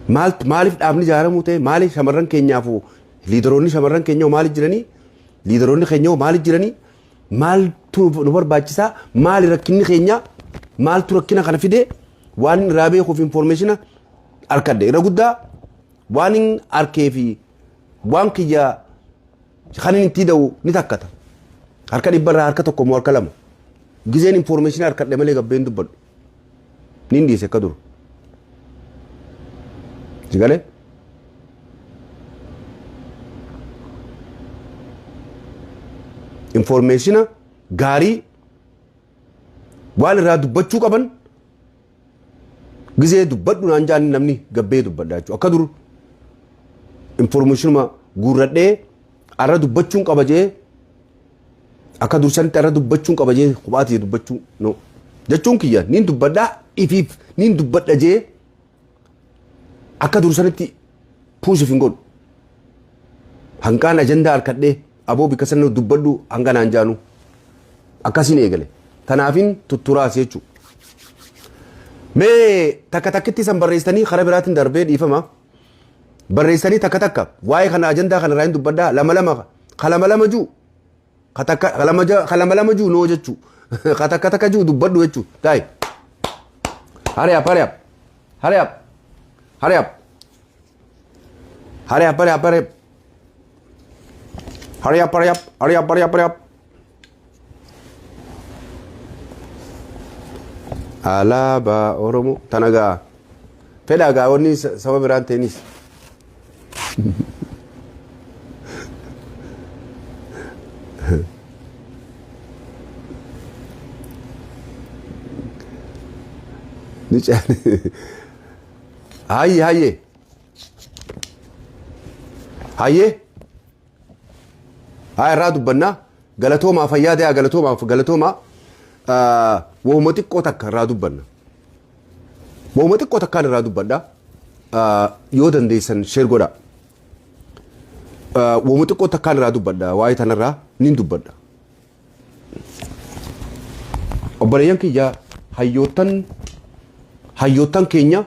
Maaltu maaliif dhaabni ijaaramuu ta'e maaliif shamarran keenyaafuu leaderoonni shamarran keenyaa maaliif jiranii leaderoonni keenyaa maaliif jiranii maaltu nu barbaachisaa maali rakkinni keenya maaltu rakkina kana fide waan irraa beekuuf information harkadhe irra guddaa waan hin arkee fi waan kiyya kan inni itti da'u ni takkata. Harka dhibbarraa harka tokko moo harka lama. Gizeen information harkadhe malee gabbeen dubbadhu. Nin dhiise akka dur. Si galee? Information gaarii waan irraa dubbachuu qaban gizee dubbadhu naan jaan namni gabbee dubbadha jechuudha. Akka dur informationuma guurradhee arra dubbachuun qaba jee akka dursanitti arra dubbachuun qaba jee kophaati dubbachuu no jechuun kiyya niin dubbadhaa ifiif niin dubbadha jee akka dursanitti puusif hin godhu. Hanqaan ajandaa harkadhee aboo bikka sana dubbadhu hanga naan jaanu akkasiin eegale. Tanaafin tutturaas jechuudha. Mee takka takkitti san barreessanii karaa biraatiin darbee dhiifama. Barreessanii takka takka waa'ee kana ajandaa kana irraa hin dubbadhaa lama lama ka lama lama juu ka takka ka lama ka lama lama juu noo jechuu ka takka takka juu dubbadhu jechuu taa'e. Hurry up, hurry up, hurry up, hurry up, hurry up, hurry up, hurry up. Hurry up, hurry up, hurry up, hurry up, hurry up. Alaabaa Oromoo tana gaa fedhaa gaa wanni saba biraan ta'enis. Ni Hayye hayye. Hayyee. Haa irraa dubbannaa. Galatoomaa fayyaa ta'aa galatoomaa galatoomaa. Wahuma xiqqoo takka irraa dubbanna. Wahuma xiqqoo takkaan irraa dubbadha. Yoo dandeessan share godhaa. Wahuma xiqqoo takkaan irraa dubbadha. Waa'ee tanarraa nin dubbadha. Obboleeyyan kiyya hayyoottan keenya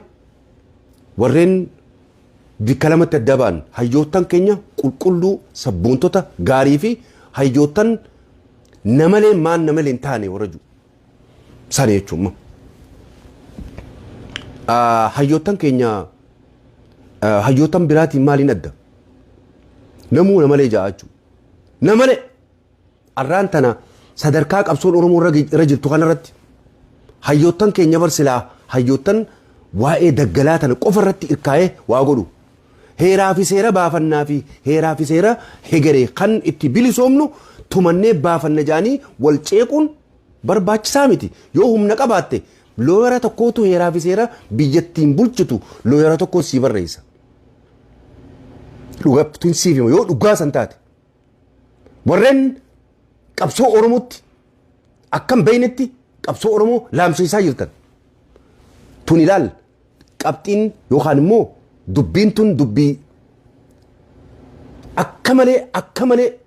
warreen bikka lamatti adda ba'an hayyoottan keenya qulqulluu sabboontota gaarii fi hayyoottan namalee maan namalee hin taane warra jiru. Sana jechuun. Hayyoottan keenya hayyoottan biraatiin maaliin adda? Namuu namalee ja'a jechuudha. Namalee arraan tana sadarkaa qabsoon Oromoo irra jirtu kanarratti hayyoottan keenya bar silaa hayyoottan waa'ee daggalaa tana qofa irratti irkaa'ee waa godhu. Heeraa fi seera baafannaa fi heeraa fi seera hegeree kan itti bilisoomnu tumannee baafanna jedhanii wal ceequun barbaachisaa miti. Yoo humna qabaatte lawyera tokkootu heeraa fi seera biyyattiin bulchitu lawyera tokkoon sii barreessa. Dhugattuun siif hima yoo dhugaa san taate. Warreen qabsoo Oromootti akkam beeynetti qabsoo Oromoo laamsheessaa jirtan. Tun ilaal qabxiin yookaan immoo dubbiin tun dubbii akka malee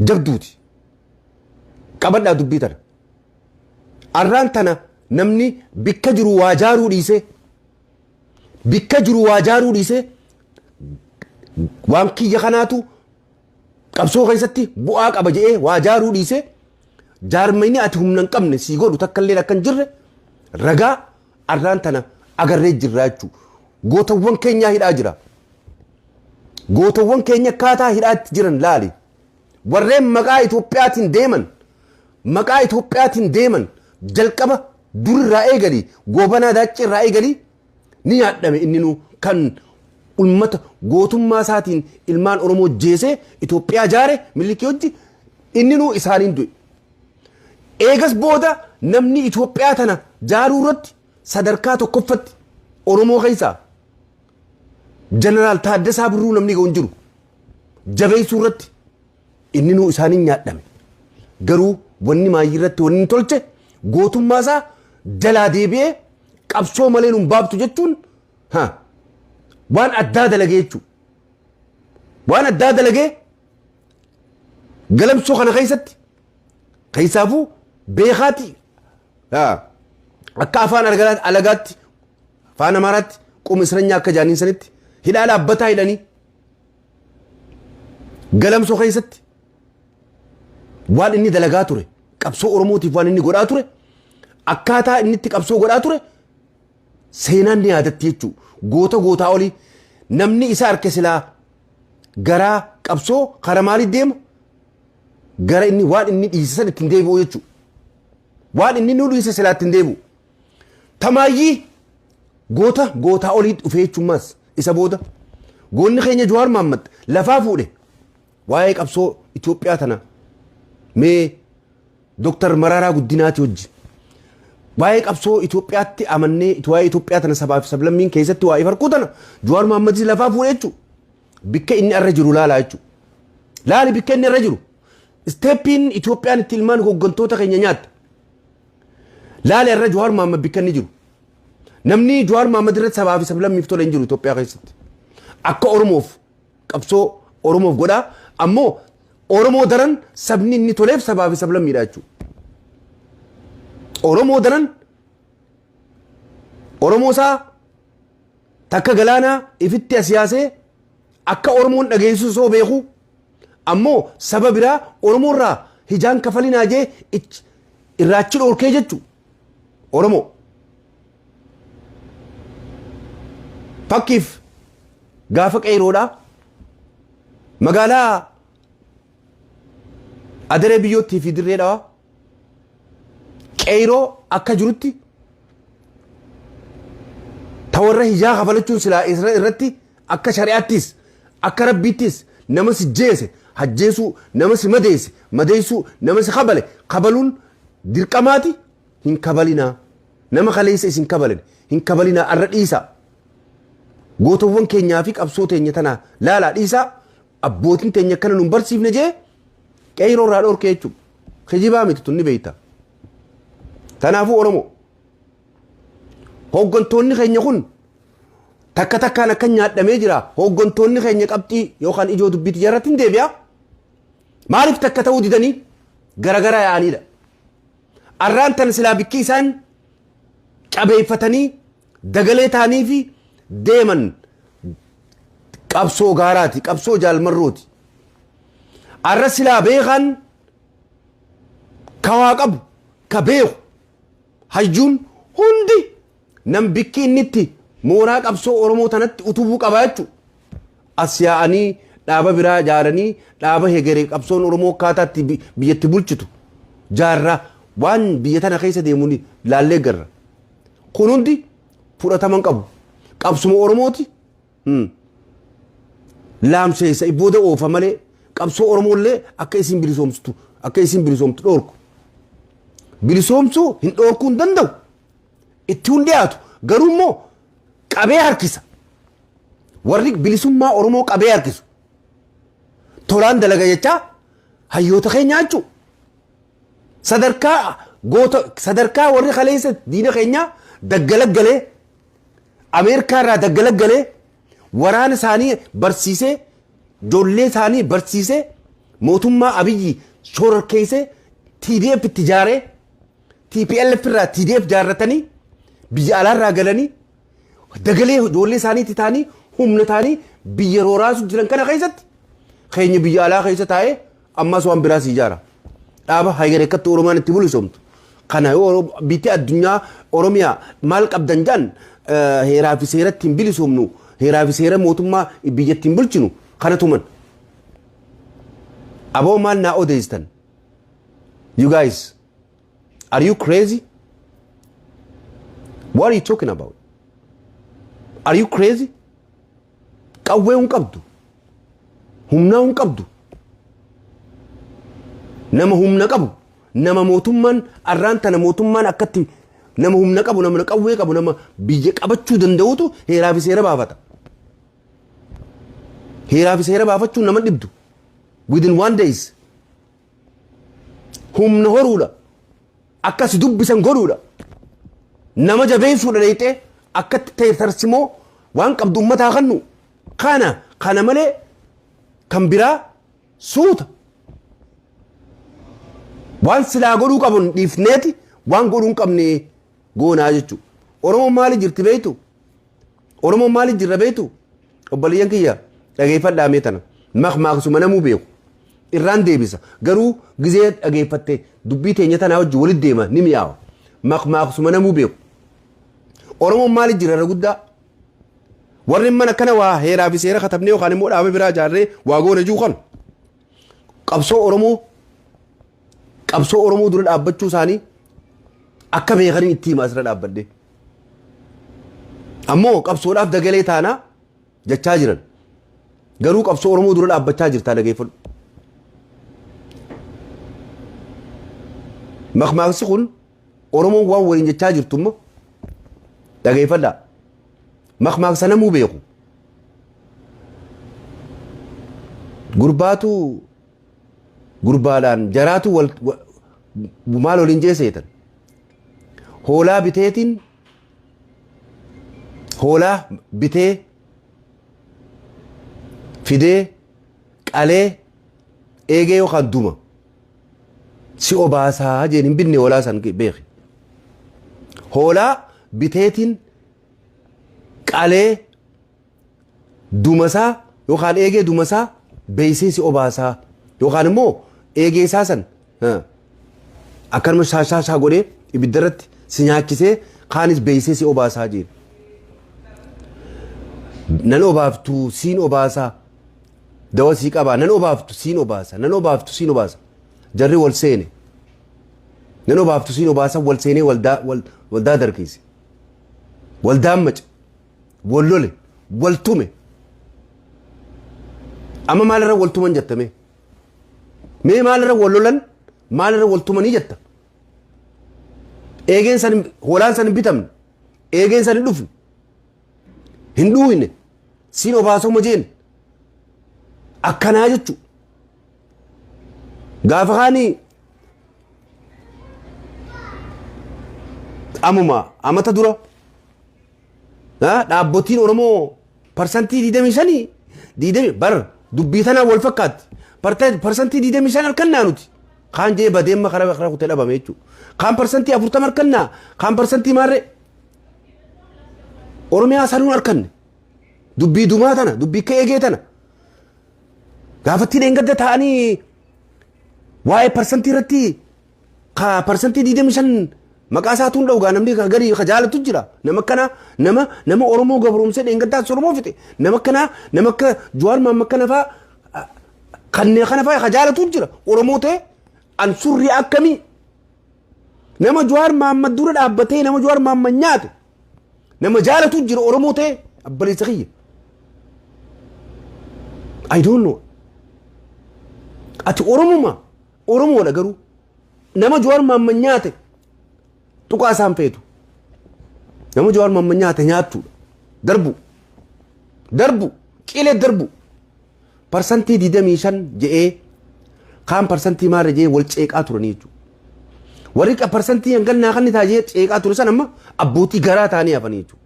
jabduuti. Qabadhaa dubbii tana. Arraan tana namni bikka jiru waa jaaruu dhiisee bikka jiru waa jaaruu dhiisee waan kiyya kanaatu qabsoo keessatti bu'aa qaba jedhee waa jaaruu dhiisee jaarmayni ati humna hin qabne sii godhu takka illee akka hin jirre ragaa arraan tana agarree jirra jechuudha. Gootawwan keenyaa hidhaa jira. Gootawwan keenya akkaataa hidhaatti jiran laali. Warreen maqaa Itoophiyaatiin deeman maqaa Itoophiyaatiin deeman jalqaba durirraa eegalii goobanaa daaccee irraa eegalii ni nyaadhame inni nu kan ummata gootummaa isaatiin ilmaan Oromoo jeesee Itoophiyaa jaare Minilikii hojii inni nu isaaniin du'e. Eegas booda namni Itoophiyaa tana jaaruu irratti sadarkaa tokkoffatti Oromoo keessaa Jeneraal Taaddasaa Birruu namni ga'u hin jiru. Jabeessuu irratti inni nu isaaniin nyaadhame. Garuu wanni maayyii irratti wanni inni tolche gootummaa isaa jalaa deebi'ee qabsoo malee nun baabtu jechuun ha waan addaa dalagee jechuudha. Waan addaa dalagee galamsoo kana keessatti keessaafuu beekaati akka afaan alagaatti afaan amaaraatti Qum isranyaa akka jaaniin sanitti hidhaa dhaabbataa hidhanii Galamsoo keessatti waan inni dalagaa ture, qabsoo Oromootiif waan inni godhaa ture, akkaataa inni itti qabsoo godhaa ture seenaan ni yaadatti jechuudha. Goota gootaa olii namni isa harka silaa garaa qabsoo kara maalii deema? Gara inni waan inni dhiise san ittiin deebi'u jechuudha. Waan inni nu dhiise silaa ittiin deebi'u. Tamaayyii goota gootaa olii dhufee jechuun isa booda goonni keenya Jawaar Mahaammad lafaa fuudhe waa'ee qabsoo Itoophiyaa tana mee Dooktar Mararaa Guddinaati wajji waa'ee qabsoo Itoophiyaatti amannee waa'ee Itoophiyaa tana sabaa fi sablammiin keessatti waa'ee farquu tana Jawaar Mahammadis lafaa fuudhe jechuudha. Bikka inni irra jiru laalaa jechuudha. Laali bikka inni irra jiru. Step iin Itoophiyaan itti ilmaan hooggantoota keenya nyaatte. Laali irra Jawaar Mahammad bikka inni jiru. Namni Jawaar Mahammad irratti sabaa fi sablammiif tola hin jiru Itoophiyaa keessatti. Akka Oromoof qabsoo Oromoof godhaa, ammoo Oromoo daran sabni inni toleef sabaa fi sablammiidha jechuudha. Oromoo daran Oromoo isaa takka galaanaa ifitti as yaasee akka Oromoon dhageessu soo beeku, ammoo saba biraa Oromoo irraa hijaan kafalinaa jee irraachi dhoorkee jechu Oromoo. Fakkiif gaafa qeeroodhaa magaalaa Adaree Biyyoottii fi Dirree Dhawaa qeeroo akka jirutti ta warra hijaa kafalachuun silaa irratti akka shari'aattis akka rabbiittis nama si jeese hajjeesuu, nama si madeesse madeessuu, nama si kabale kabaluun dirqamaati. Hin kabalinaa, nama kaleessa isin kabalan hin kabalinaa, arra dhiisaa, gootowwan keenyaa fi qabsoo teenya tanaa laalaa dhiisaa, abbootiin teenya akkana nun barsiifne jee qeyroo irraa dhorkee jechuudha. Kijibaa miti tun, ni beekta. Kanaafuu Oromoo, hooggantoonni keenya kun takka takkaan akka nyaadhamee jira. Hooggantoonni keenya qabxii yookaan ijoo dubbiitti jarratti hin deebi'a. Maaliif takka ta'uu didanii garagara yaa'aniidha? Arraan tan silaa bikki isaan qabeeffatanii dagalee ta'anii fi deeman qabsoo gaaraati, qabsoo jaalmarrooti. Arra silaa beekan ka waa qabu, ka beeku, hayyuun hundi nam bikki inni itti mooraa qabsoo Oromoo tanatti utubuu qaba jechuudha. As yaa'anii dhaaba biraa ijaaranii dhaaba hegeree qabsoon Oromoo akkaataatti biyyatti bulchitu jaarraa waan biyya tana keessa deemuun laallee garra. Kun hundi fudhatama hin qabu. Qabsuma Oromooti. Laamseessa booda oofa malee qabsoo Oromoollee akka isin bilisoomtu dhoorku. Bilisoomsuu hin dhoorkuu hin danda'u. Itti hun dhiyaatu, garuu immoo qabee harkisa. Warri bilisummaa Oromoo qabee harkisu. Tolaan dalaga jechaa hayyoota keenyaa jechuudha. Sadarkaa goota, sadarkaa warri kaleessa diina keenyaa daggalaggalee, Ameerikaa irraa daggalaggalee, waraana isaanii barsiisee, ijoollee isaanii barsiisee, mootummaa Abiyyi shororkeessee, TDF itti ijaaree, TPLF irraa TDF jaarratanii, biyya alaarraa galanii dagalee ijoollee isaaniitti ta'anii humna ta'anii biyya rooraasu jiran kana keessatti keenya biyya alaa keessa taa'ee ammas waan biraas ijaara. Dhaaba haygarekkatti Oromaan itti bilisoomtu. Kana yoo biyyi addunyaa Oromiyaa maal qabdan jaan, heeraa fi seera ittiin bilisoomnu, heeraa fi seera mootummaa biyya ittiin bulchinu kana tuman. Aboo, maal naa odeessitan? You guys, are you crazy? What are you talking about? Are you crazy? Qawwee hin qabdu. Humnaa hin qabdu. Nama humna qabu, nama mootummaan arraan tana mootummaan akkatti nama humna qabu, nama qawwee qabu, nama biyya qabachuu danda'utu heeraa fi seera baafata. Heeraa fi seera baafachuun nama dhibdu. Within one days. Humna horuudha. Akkas dubbisan godhuudha. Nama jabeessuudha, dheeyxee akkatti ta'e tarsimoo waan qabdu ummataa kannu. Kana malee kan biraa suuta. Waan silaa godhuu qabun dhiifneeti waan godhuu hin qabne goonaa jechuudha. Oromoon maali jirti beektu? Oromoon maaliif jirra beektu? Obboleeyyan kiyya, dhageeffadhaa mee tana. Makmaaksuma namuu beeku. Irraan deebisa. Garuu gizee dhageeffatte dubbii teenya tanaa wajjin walitti deema, ni mi'aawa. Makmaaksuma namuu beeku. Oromoon maaliif jirra irra guddaa? Warri mana akkana waa heeraa fi seera katabnee yookaan immoo dhaaba biraa ijaarree waa goone jiru kan qabsoo Oromoo dura dhaabbachuu isaanii akka beekanii itti hima asirra dhaabbadhee. Ammoo qabsoodhaaf dagalee taanaa jechaa jiran. Garuu qabsoo Oromoo dura dhaabbachaa jirtaa, dhageeffadhu. Makmaaksi kun Oromoon waan waliin jechaa jirtu immoo dhageeffadhaa. Makmaaksa namuu beeku. Gurbaatu gurbaadhaan jaraatu wal maal waliin jeeseetan. Hoolaa biteetiin, hoolaa bitee fidee qalee, eegee yookaan duma si obaasaa jeen. Hin binne hoolaa san, beeki. Hoolaa biteetiin qalee, dumasaa yookaan eegee dumasaa beeysee si obaasaa, yookaan immoo eegee isaa san akkanuma shaashaashaa godhee ibidda irratti si nyaachisee kaanis beeysee si obaasaa jeen. Nan obaaftu, siin obaasaa, dawa sii qabaa, nan obaaftu, siin obaasa, nan obaaftu, siin obaasa. Jarri wal seene. Nan obaaftu, siin obaasa wal seenee waldaa darkeesse. Waldaan mace. Wal lole. Wal tume. Amma maalirra wal tuman jettame? Mee maalirra wal lolan, maalirra wal tumanii jetta? Eegeen san, hoolaan san hin bitamne. Eegeen san hin dhufne. Hin dhuuyne. Siin obaasoma jeen. Akkanaa jechuudha. Gaafa kaanii amuma amata dura dhaabbotiin Oromoo 25%, digdamii bar dubbii tanaa wal fakkaatti. 25% harkannaa nuti. Kaan jee badeemma karaa kutee dhabame jechuudha. Kaan 40% harkannaa, kaan parsantii maarree. Oromiyaa sanuun harkanne. Dubbii dumaa tana, dubbii akka eegee tana. Gaafattiin eengadda ta'anii waa'ee parsantii irratti ka 25% maqaa isaatuun dha'u namni gadi ka jaalatu jira. Nama akkana, nama Oromoo gabroomsee dheengaddaas Oromoo fixe. Nama akkanaa, nama akka Jawaar Mahammad kana fa'aa, kanneen kana fa'aa ka jaalatu jira. Oromoo ta'e an surrii akkamii? Nama Jawaar Mahammad dura dhaabbatee nama Jawaar Mahammad nyaate nama jaalatu jira Oromoo ta'e, abbaleessa kiyya. I don't know. Ati Oromuma, Oromoodha, garuu nama Jawaar Mahammad nyaate tuqaa isaan feetu. Nama Jawaar Mahammad nyaate nyaachuudha. Darbu. Darbu. Qilee darbu. 25% je'ee, kaan parsantii maarra je'ee wal ceeqaa turanii jechuudha. Warri parsantii hangannaa kan ta'a jee ceeqaa ture san amma abbootii garaa ta'anii hafanii jechuudha.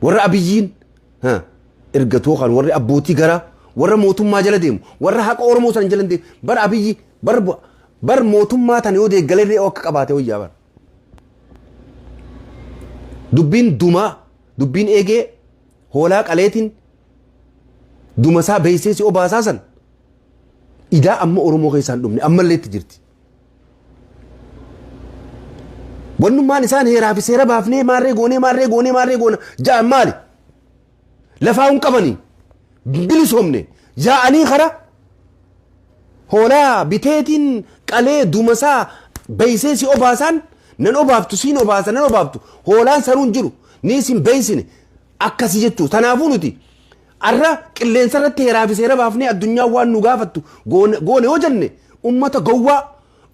Warra Abiyyiin ergatoo kan warri abbootii garaa, warra mootummaa jala deemu, warra haqa Oromoo san jala deemu, bar Abiyyi bar mootummaa tana yoo deeggalee akka qabaate wayyaa bar. Dubbiin dumaa, dubbiin eegee hoolaa qaleetiin dumasaa beeysee si obaasaa san idaa amma Oromoo keessaan dhumne ammallee itti jirti. Wannummaan isaan heeraa fi seera baafnee maarree goonee maarree goonee maarree goona ja'an maali? Lafaa hin qabanii, bilisoomne yaa'anii kara hoolaa biteetiin qalee dumasaa beeysee si obaasaan, nan obaaftu, siin obaasa, nan obaaftu, hoolaan sanuun jiru ni isin beeysine akkasi jechuu. Tanaafuu nuti arra qilleensa irratti heeraa fi seera baafnee addunyaa waan nu gaafattu goone yoo jenne, ummata gowwaa,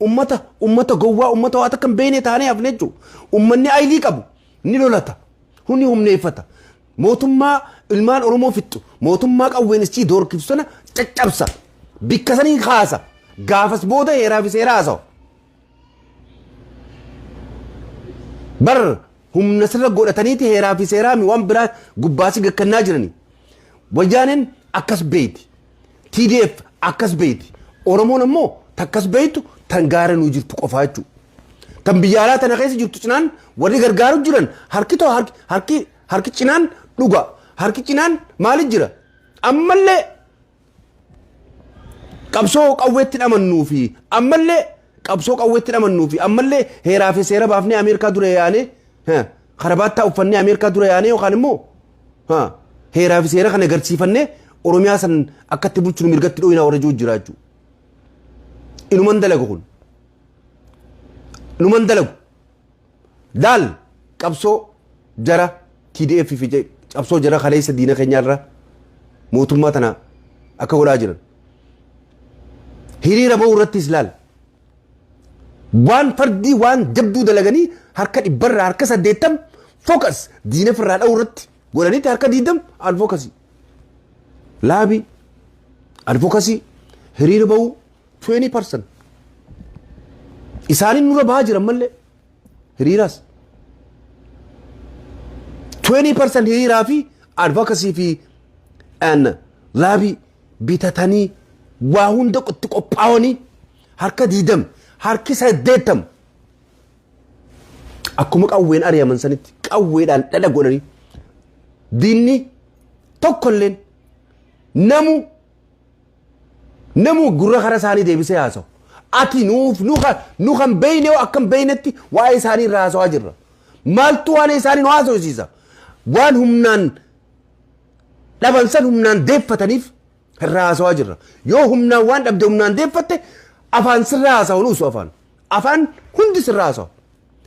ummata gowwaa, ummata waa takka hin beekne taanee hafne jechuudha. Ummanni aylii qabu ni lolata, huni humneeffata. Mootummaa ilmaan Oromoo fixxu, mootummaa qawween isii doorkiftu sana caccabsa. Bikka sanii kaasa. Gaafas booda heeraa fi seera haasawa. Bar humna sirra godhataniiti heeraa fi seeraa mi waan biraa gubbaasii gakkannaa jirani. Wayyaaneen akkas beeyti. TDF akkas beeyti. Oromoon ammoo takkas beeytu tan gaara nuu jirtu qofaa jechuudha. Tan biyya alaa tana keessa jirtu cinaan warri gargaaru jiran harki too harki harki harki cinaan Dhuga harki cinaan maali jira? Ammallee qabsoo qawweetti dhamannuu fi ammallee qabsoo qawweetti dhamannuu fi ammallee heeraa fi seera baafnee Ameerikaa dura yaanee, karabaattaa uffannee Ameerikaa dura yaanee, yookaan immoo heeraa fi seera kana agarsiifannee Oromiyaa san akkatti bulchinu mirgatti dhooyinaa warra jiru jira jechuudha. Inuman dalagu kun. Inuman dalagu. Laal, qabsoo jara TDF fi qabsoo jara kaleessa diina keenyaarra mootummaa tana akka godhaa jiran. Hiriira bahuu irrattis laal. Waan fardii waan jabduu dalaganii harka 100rraa harka 80 focus diina firraa dha'uu irratti godhanitti, harka 20 advocacy. Lobby, advocacy, hiriira bahuu 20%. Isaaniin nurra bahaa jiran mallee hiriiraas. 20% hiriiraa fi advocacy fi lobby bitatanii waa hunda itti qophaa'anii harka 20, harki 80 akkuma qawween ari'aman sanitti qawweedhaan dhadha godhanii diinni tokkolleen namu gurra kara isaanii deebisee haasa'u. Ati nuuf nu kan beeyne akkam beeynetti waa'ee isaanii irraa haasawaa jirra. Maaltu waan isaanii nu haasawsiisa? Waan humnaan dhaban san humnaan deeffataniif irraa haasawaa jirra. Yoo humnaan waan dhabde humnaan deeffatte, afaan sirraa haasawu nuusu afaan. Afaan hundi sirraa haasawu.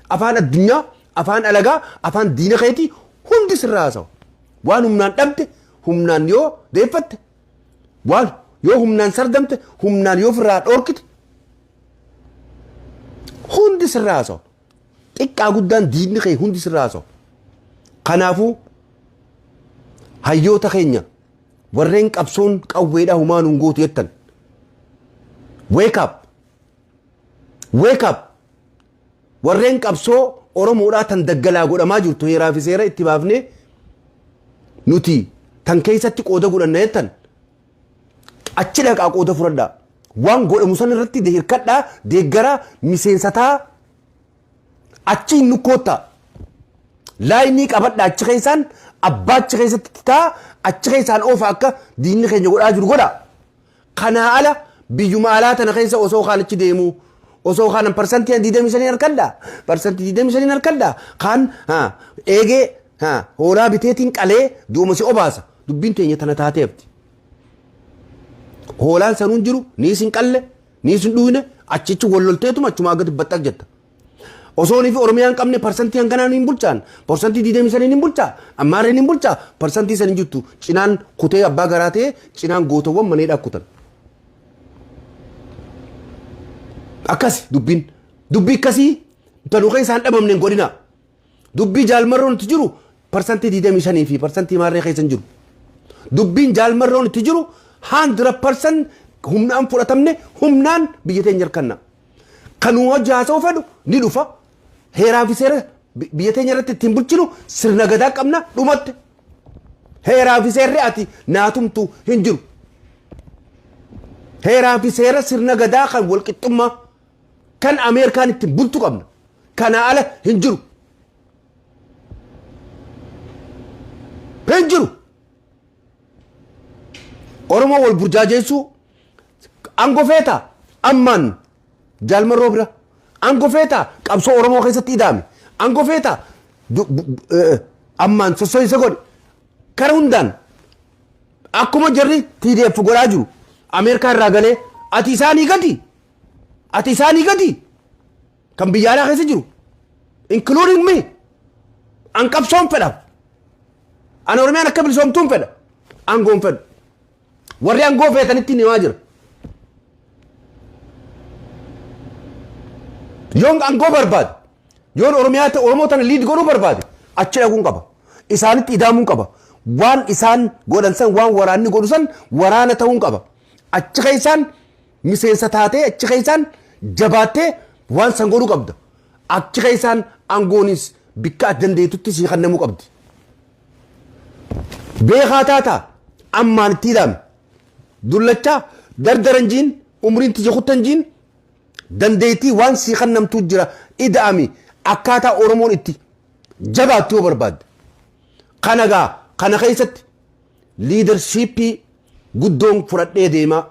Afaan addunyaa, afaan alagaa, afaan diina keetii hundi sirraa haasawu. Waan humnaan dhabde humnaan yoo deeffatte, waan yoo humnaan sardamte humnaan yoo ofirraa dhoorkite, hundi sirraa haasawu. Xiqqaa guddaan diinni kee hundi sirraa haasawu. Kanaafuu hayyoota keenya warreen qabsoon qawweedhaa humaan hin gootu jettan, wake up, wake up! Warreen qabsoo Oromoodhaa tan daggalaa godhamaa jirtu heeraa fi seera itti baafnee nuti tan keessatti qooda godhanna jettan, achi dhaqaa qooda fudhadhaa. Waan godhamu san irratti hirkadhaa, deeggaraa, miseensataa, achi hin nukkoottaa. Laayinii qabadhaa, achi keessaan abbaa achi keessatti taa, achi keessaan oofa, akka diinni keenya godhaa jiru godha. Kanaa ala biyyuma alaa tana keessa osoo kaan achi deemu, osoo kaan parsantii 25 harkadha, parsantii 25 harkadha, kaan eegee hoolaa biteetiin qalee duuma si obaasa, dubbiin teenya tana taateefti. Hoolaan sanuun jiru ni isin qalle ni isin dhuyne, achichi wallolteetuma achumaa gadi baxxaq jetta. Osoo fi Oromiyaan qabne parsantii hanganaan hin bulchaan, parsantii 25 hin bulchaa, ammaarreen hin bulchaa, parsantii san hin jirtu, cinaan kutee abbaa garaa ta'ee cinaan gootawwan maneedhaa kutan. Akkas dubbiin dubbii akkasii tanuu keessa hin dhabamne hin godhina. Dubbii jaalmarroon itti jiru parsantii 25 fi parsantii maarree keessa hin jiru. Dubbiin jaalmarroon itti jiru 100% humnaan fudhatamne, humnaan biyya teenya harkanna. Kan hojii haasa'uu fedhu ni dhufa. Heeraa fi seera biyya teenya irratti ittiin bulchinu sirna gadaa qabna, dhumatte. Heeraa fi seerri ati naatumtu hin jiru. Heeraa fi seera sirna gadaa kan walqixxummaa kan Ameerikaan ittiin bultu qabna. Kana ala hin jiru. Hin jiru. Oromoo wal burjaajeessuu, aangoo feetaa ammaan jaalmarroo bira, aangoo feetaa qabsoo Oromoo keessatti ida'ame, aangoo feetaa ammaan sosso'insa godhe, kara hundaan akkuma jarri TDF godhaa jiru Ameerikaa irraa galee, ati isaanii gadi, ati isaanii gadi kan biyya alaa keessa jiru, including me, an qabsoon fedha, an Oromiyaan akka bilisoomtuun fedha, aangoon fedhu. Warri aangoo feetanitti himaa jira. Yoon aangoo barbaade, yoon Oromiyaa Oromoo tana lead godhuu barbaade, achi dhaquun qaba. Isaanitti idaamuun qaba. Waan isaan godhan san, waan waraanni godhu san waraana ta'uun qaba. Achi keessaan miseensa taatee, achi keessaan jabaattee waan san godhuu qabda. Achi keessaan aangoonis bikka ati dandeettutti sii kennamuu qabdi. Beekaa taataa ammaan itti hidhame. Dullachaa dardaran jiin, umriin tiyya kuttan jiin, dandeettii waan sii kennamtuu jira, ida'ami akkaataa Oromoon itti jabaattu yoo barbaadde. Kana gaa Kana keessatti leadershipii guddoon fudhadhee deemaa,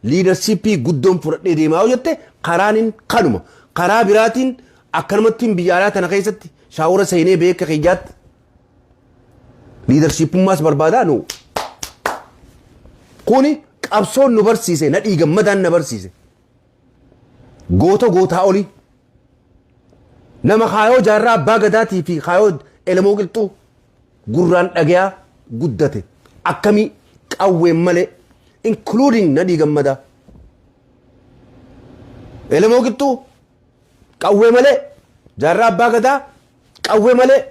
leadershipii guddoon fudhadhee deemaa yoo jette, karaanin kanuma. Karaa biraatiin akkanumattiin biyya alaa tana keessatti shower seenee beeka kiyyaatti leadershipummaas barbaadaa nu. Kuni qabsoon nu barsiise, Nadhii Gammadaan na barsiise. Goota gootaa olii. Nama kaayoo Jaarraa Abbaa Gadaatii fi kaayoo Elemoo Qilxuu gurraan dhagayaa guddate, akkamii qawween malee, including Nadhii Gammadaa. Elemoo Qilxuu qawwee malee, Jaarraa Abbaa Gadaa qawwee malee,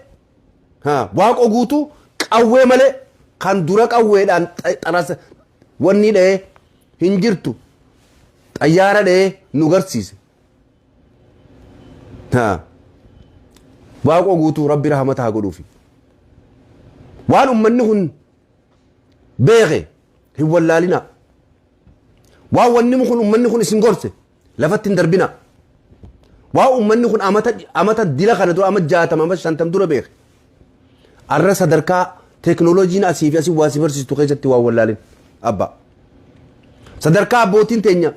Waaqoo Guutuu qawwee malee. Kan dura qawweedhaan xarasa wanni dha'ee hin jirtu, xayyaara dha'ee nu garsiise. Waaqoo Guutuu Rabbi rahmata haa godhuufi. Waan ummanni kun beeke hin wallaalina. Waan wanni kun ummanni kun isin gorse lafatti hin darbina. Waan ummanni kun amata amata dila kana dura, ama 60, ama 50 dura beeke. Arra sadarkaa teeknooloojiin asii fi asii waa si barsiistu keessatti waan wallaalin. Abbaa. Sadarkaa abbootiin teenya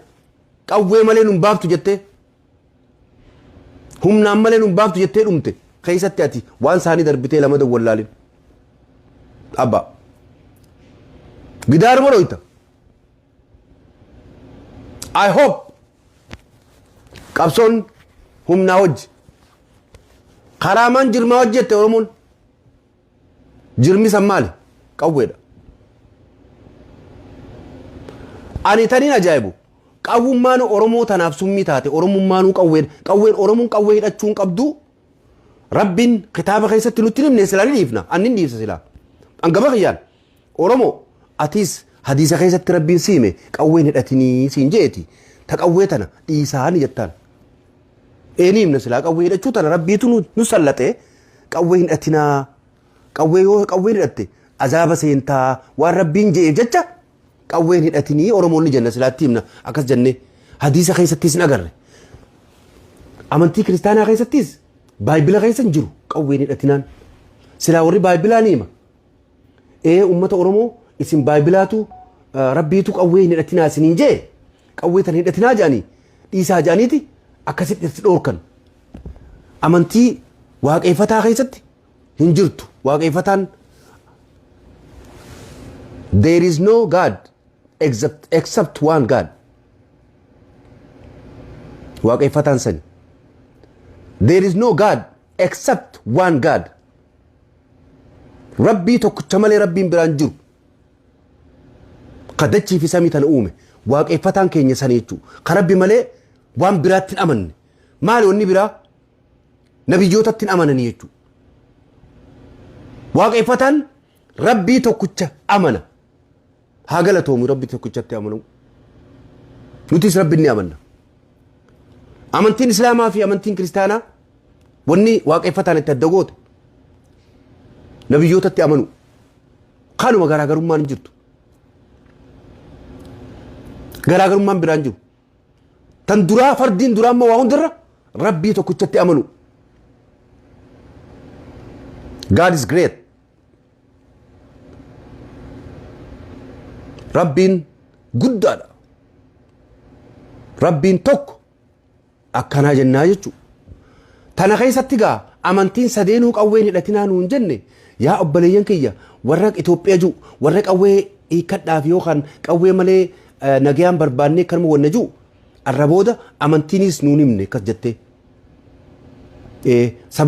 qawwee malee nun baaftu jettee, humnaan malee nun baaftu jettee dhumte keessatti, ati waan isaanii darbitee lama wallaalin. Abbaa. Gidaaruma dhoyta. I hope qabsoon humnaa hojji. Karaa maan jirmaa hojjette Oromoon? Jirmi san maali? Qawweedha. Ani taniin ajaa'ibu. Qawwummaan Oromoo tanaaf summii taate. Oromummaanuu qawween, qawween Oromoon qawwee hidhachuu hin qabdu. Rabbiin kitaaba keessatti nutti himne silaa ni dhiifna. Anni hin dhiifsa silaa. Hangama kiyyaan. Oromoo, atis hadiisa keessatti Rabbiin si hime qawween hidhatinii siin jeeti. Ta qawwee tana dhiisaa ni jettaan. Eeni himna silaa, qawwee hidhachuu tana Rabbiitu nu sallaxee qawwee hidhatinaa. Qawwee yoo qawween hidhatte azaaba seentaa waan Rabbiin je'eef jecha qawween hidhatinii Oromoonni jenna, silaatti himna akkas jennee. Hadiisa keessattis hin agarre. Amantii kiristaanaa keessattis baayibila keessa hin jiru qawween hidhatinaan. Silaa warri baayibilaa ni hima. Ee, uummata Oromoo, isin baayibilaatu Rabbiitu qawwee hin hidhatinaa isiniin jee, qawwee tan hidhatinaa jedhanii dhiisaa jedhaniiti akkasitti itti dhoorkan. Amantii waaqeffataa keessatti hin jirtu. Waaqeffataan there is no God except one God. Waaqeffataan sani. There is no God except one God. Rabbii tokkicha malee Rabbiin biraan jiru. Ka dachii fi samii tana uume. Waaqeffataan keenya sani jechuudha. Ka Rabbi malee waan biraatti hin amanne. Maali wanni biraa? Nabiyyootatti hin amananii jechuudha. Waaqeffataan Rabbii tokkicha amana. Haa galatoomu Rabbi tokkichatti amanuu. Nutis Rabbi ni amanna. Amantiin Islaamaa fi amantiin Kiristaanaa wanni waaqeffataan itti adda goote nabiyyootatti amanu. Kanuma, garaagarummaan hin jirtu. Garaagarummaan biraan jiru. Tan duraa, fardiin duraa immoo waa hundarra Rabbii tokkichatti amanu. God is great. Rabbiin guddaadha. Rabbiin tokko akkanaa jennaa jechuudha. Tana keessatti gaa amantiin sadeenuu qawween hidhatinaa nuun jenne. Yaa obboleeyyan kiyya, warra Itoophiyaa jiru, warra qawwee hiikkadhaaf yookaan qawwee malee nagayaan barbaannee kanuma wanna jiru, arra booda amantiinis nuun himne akkas jettee.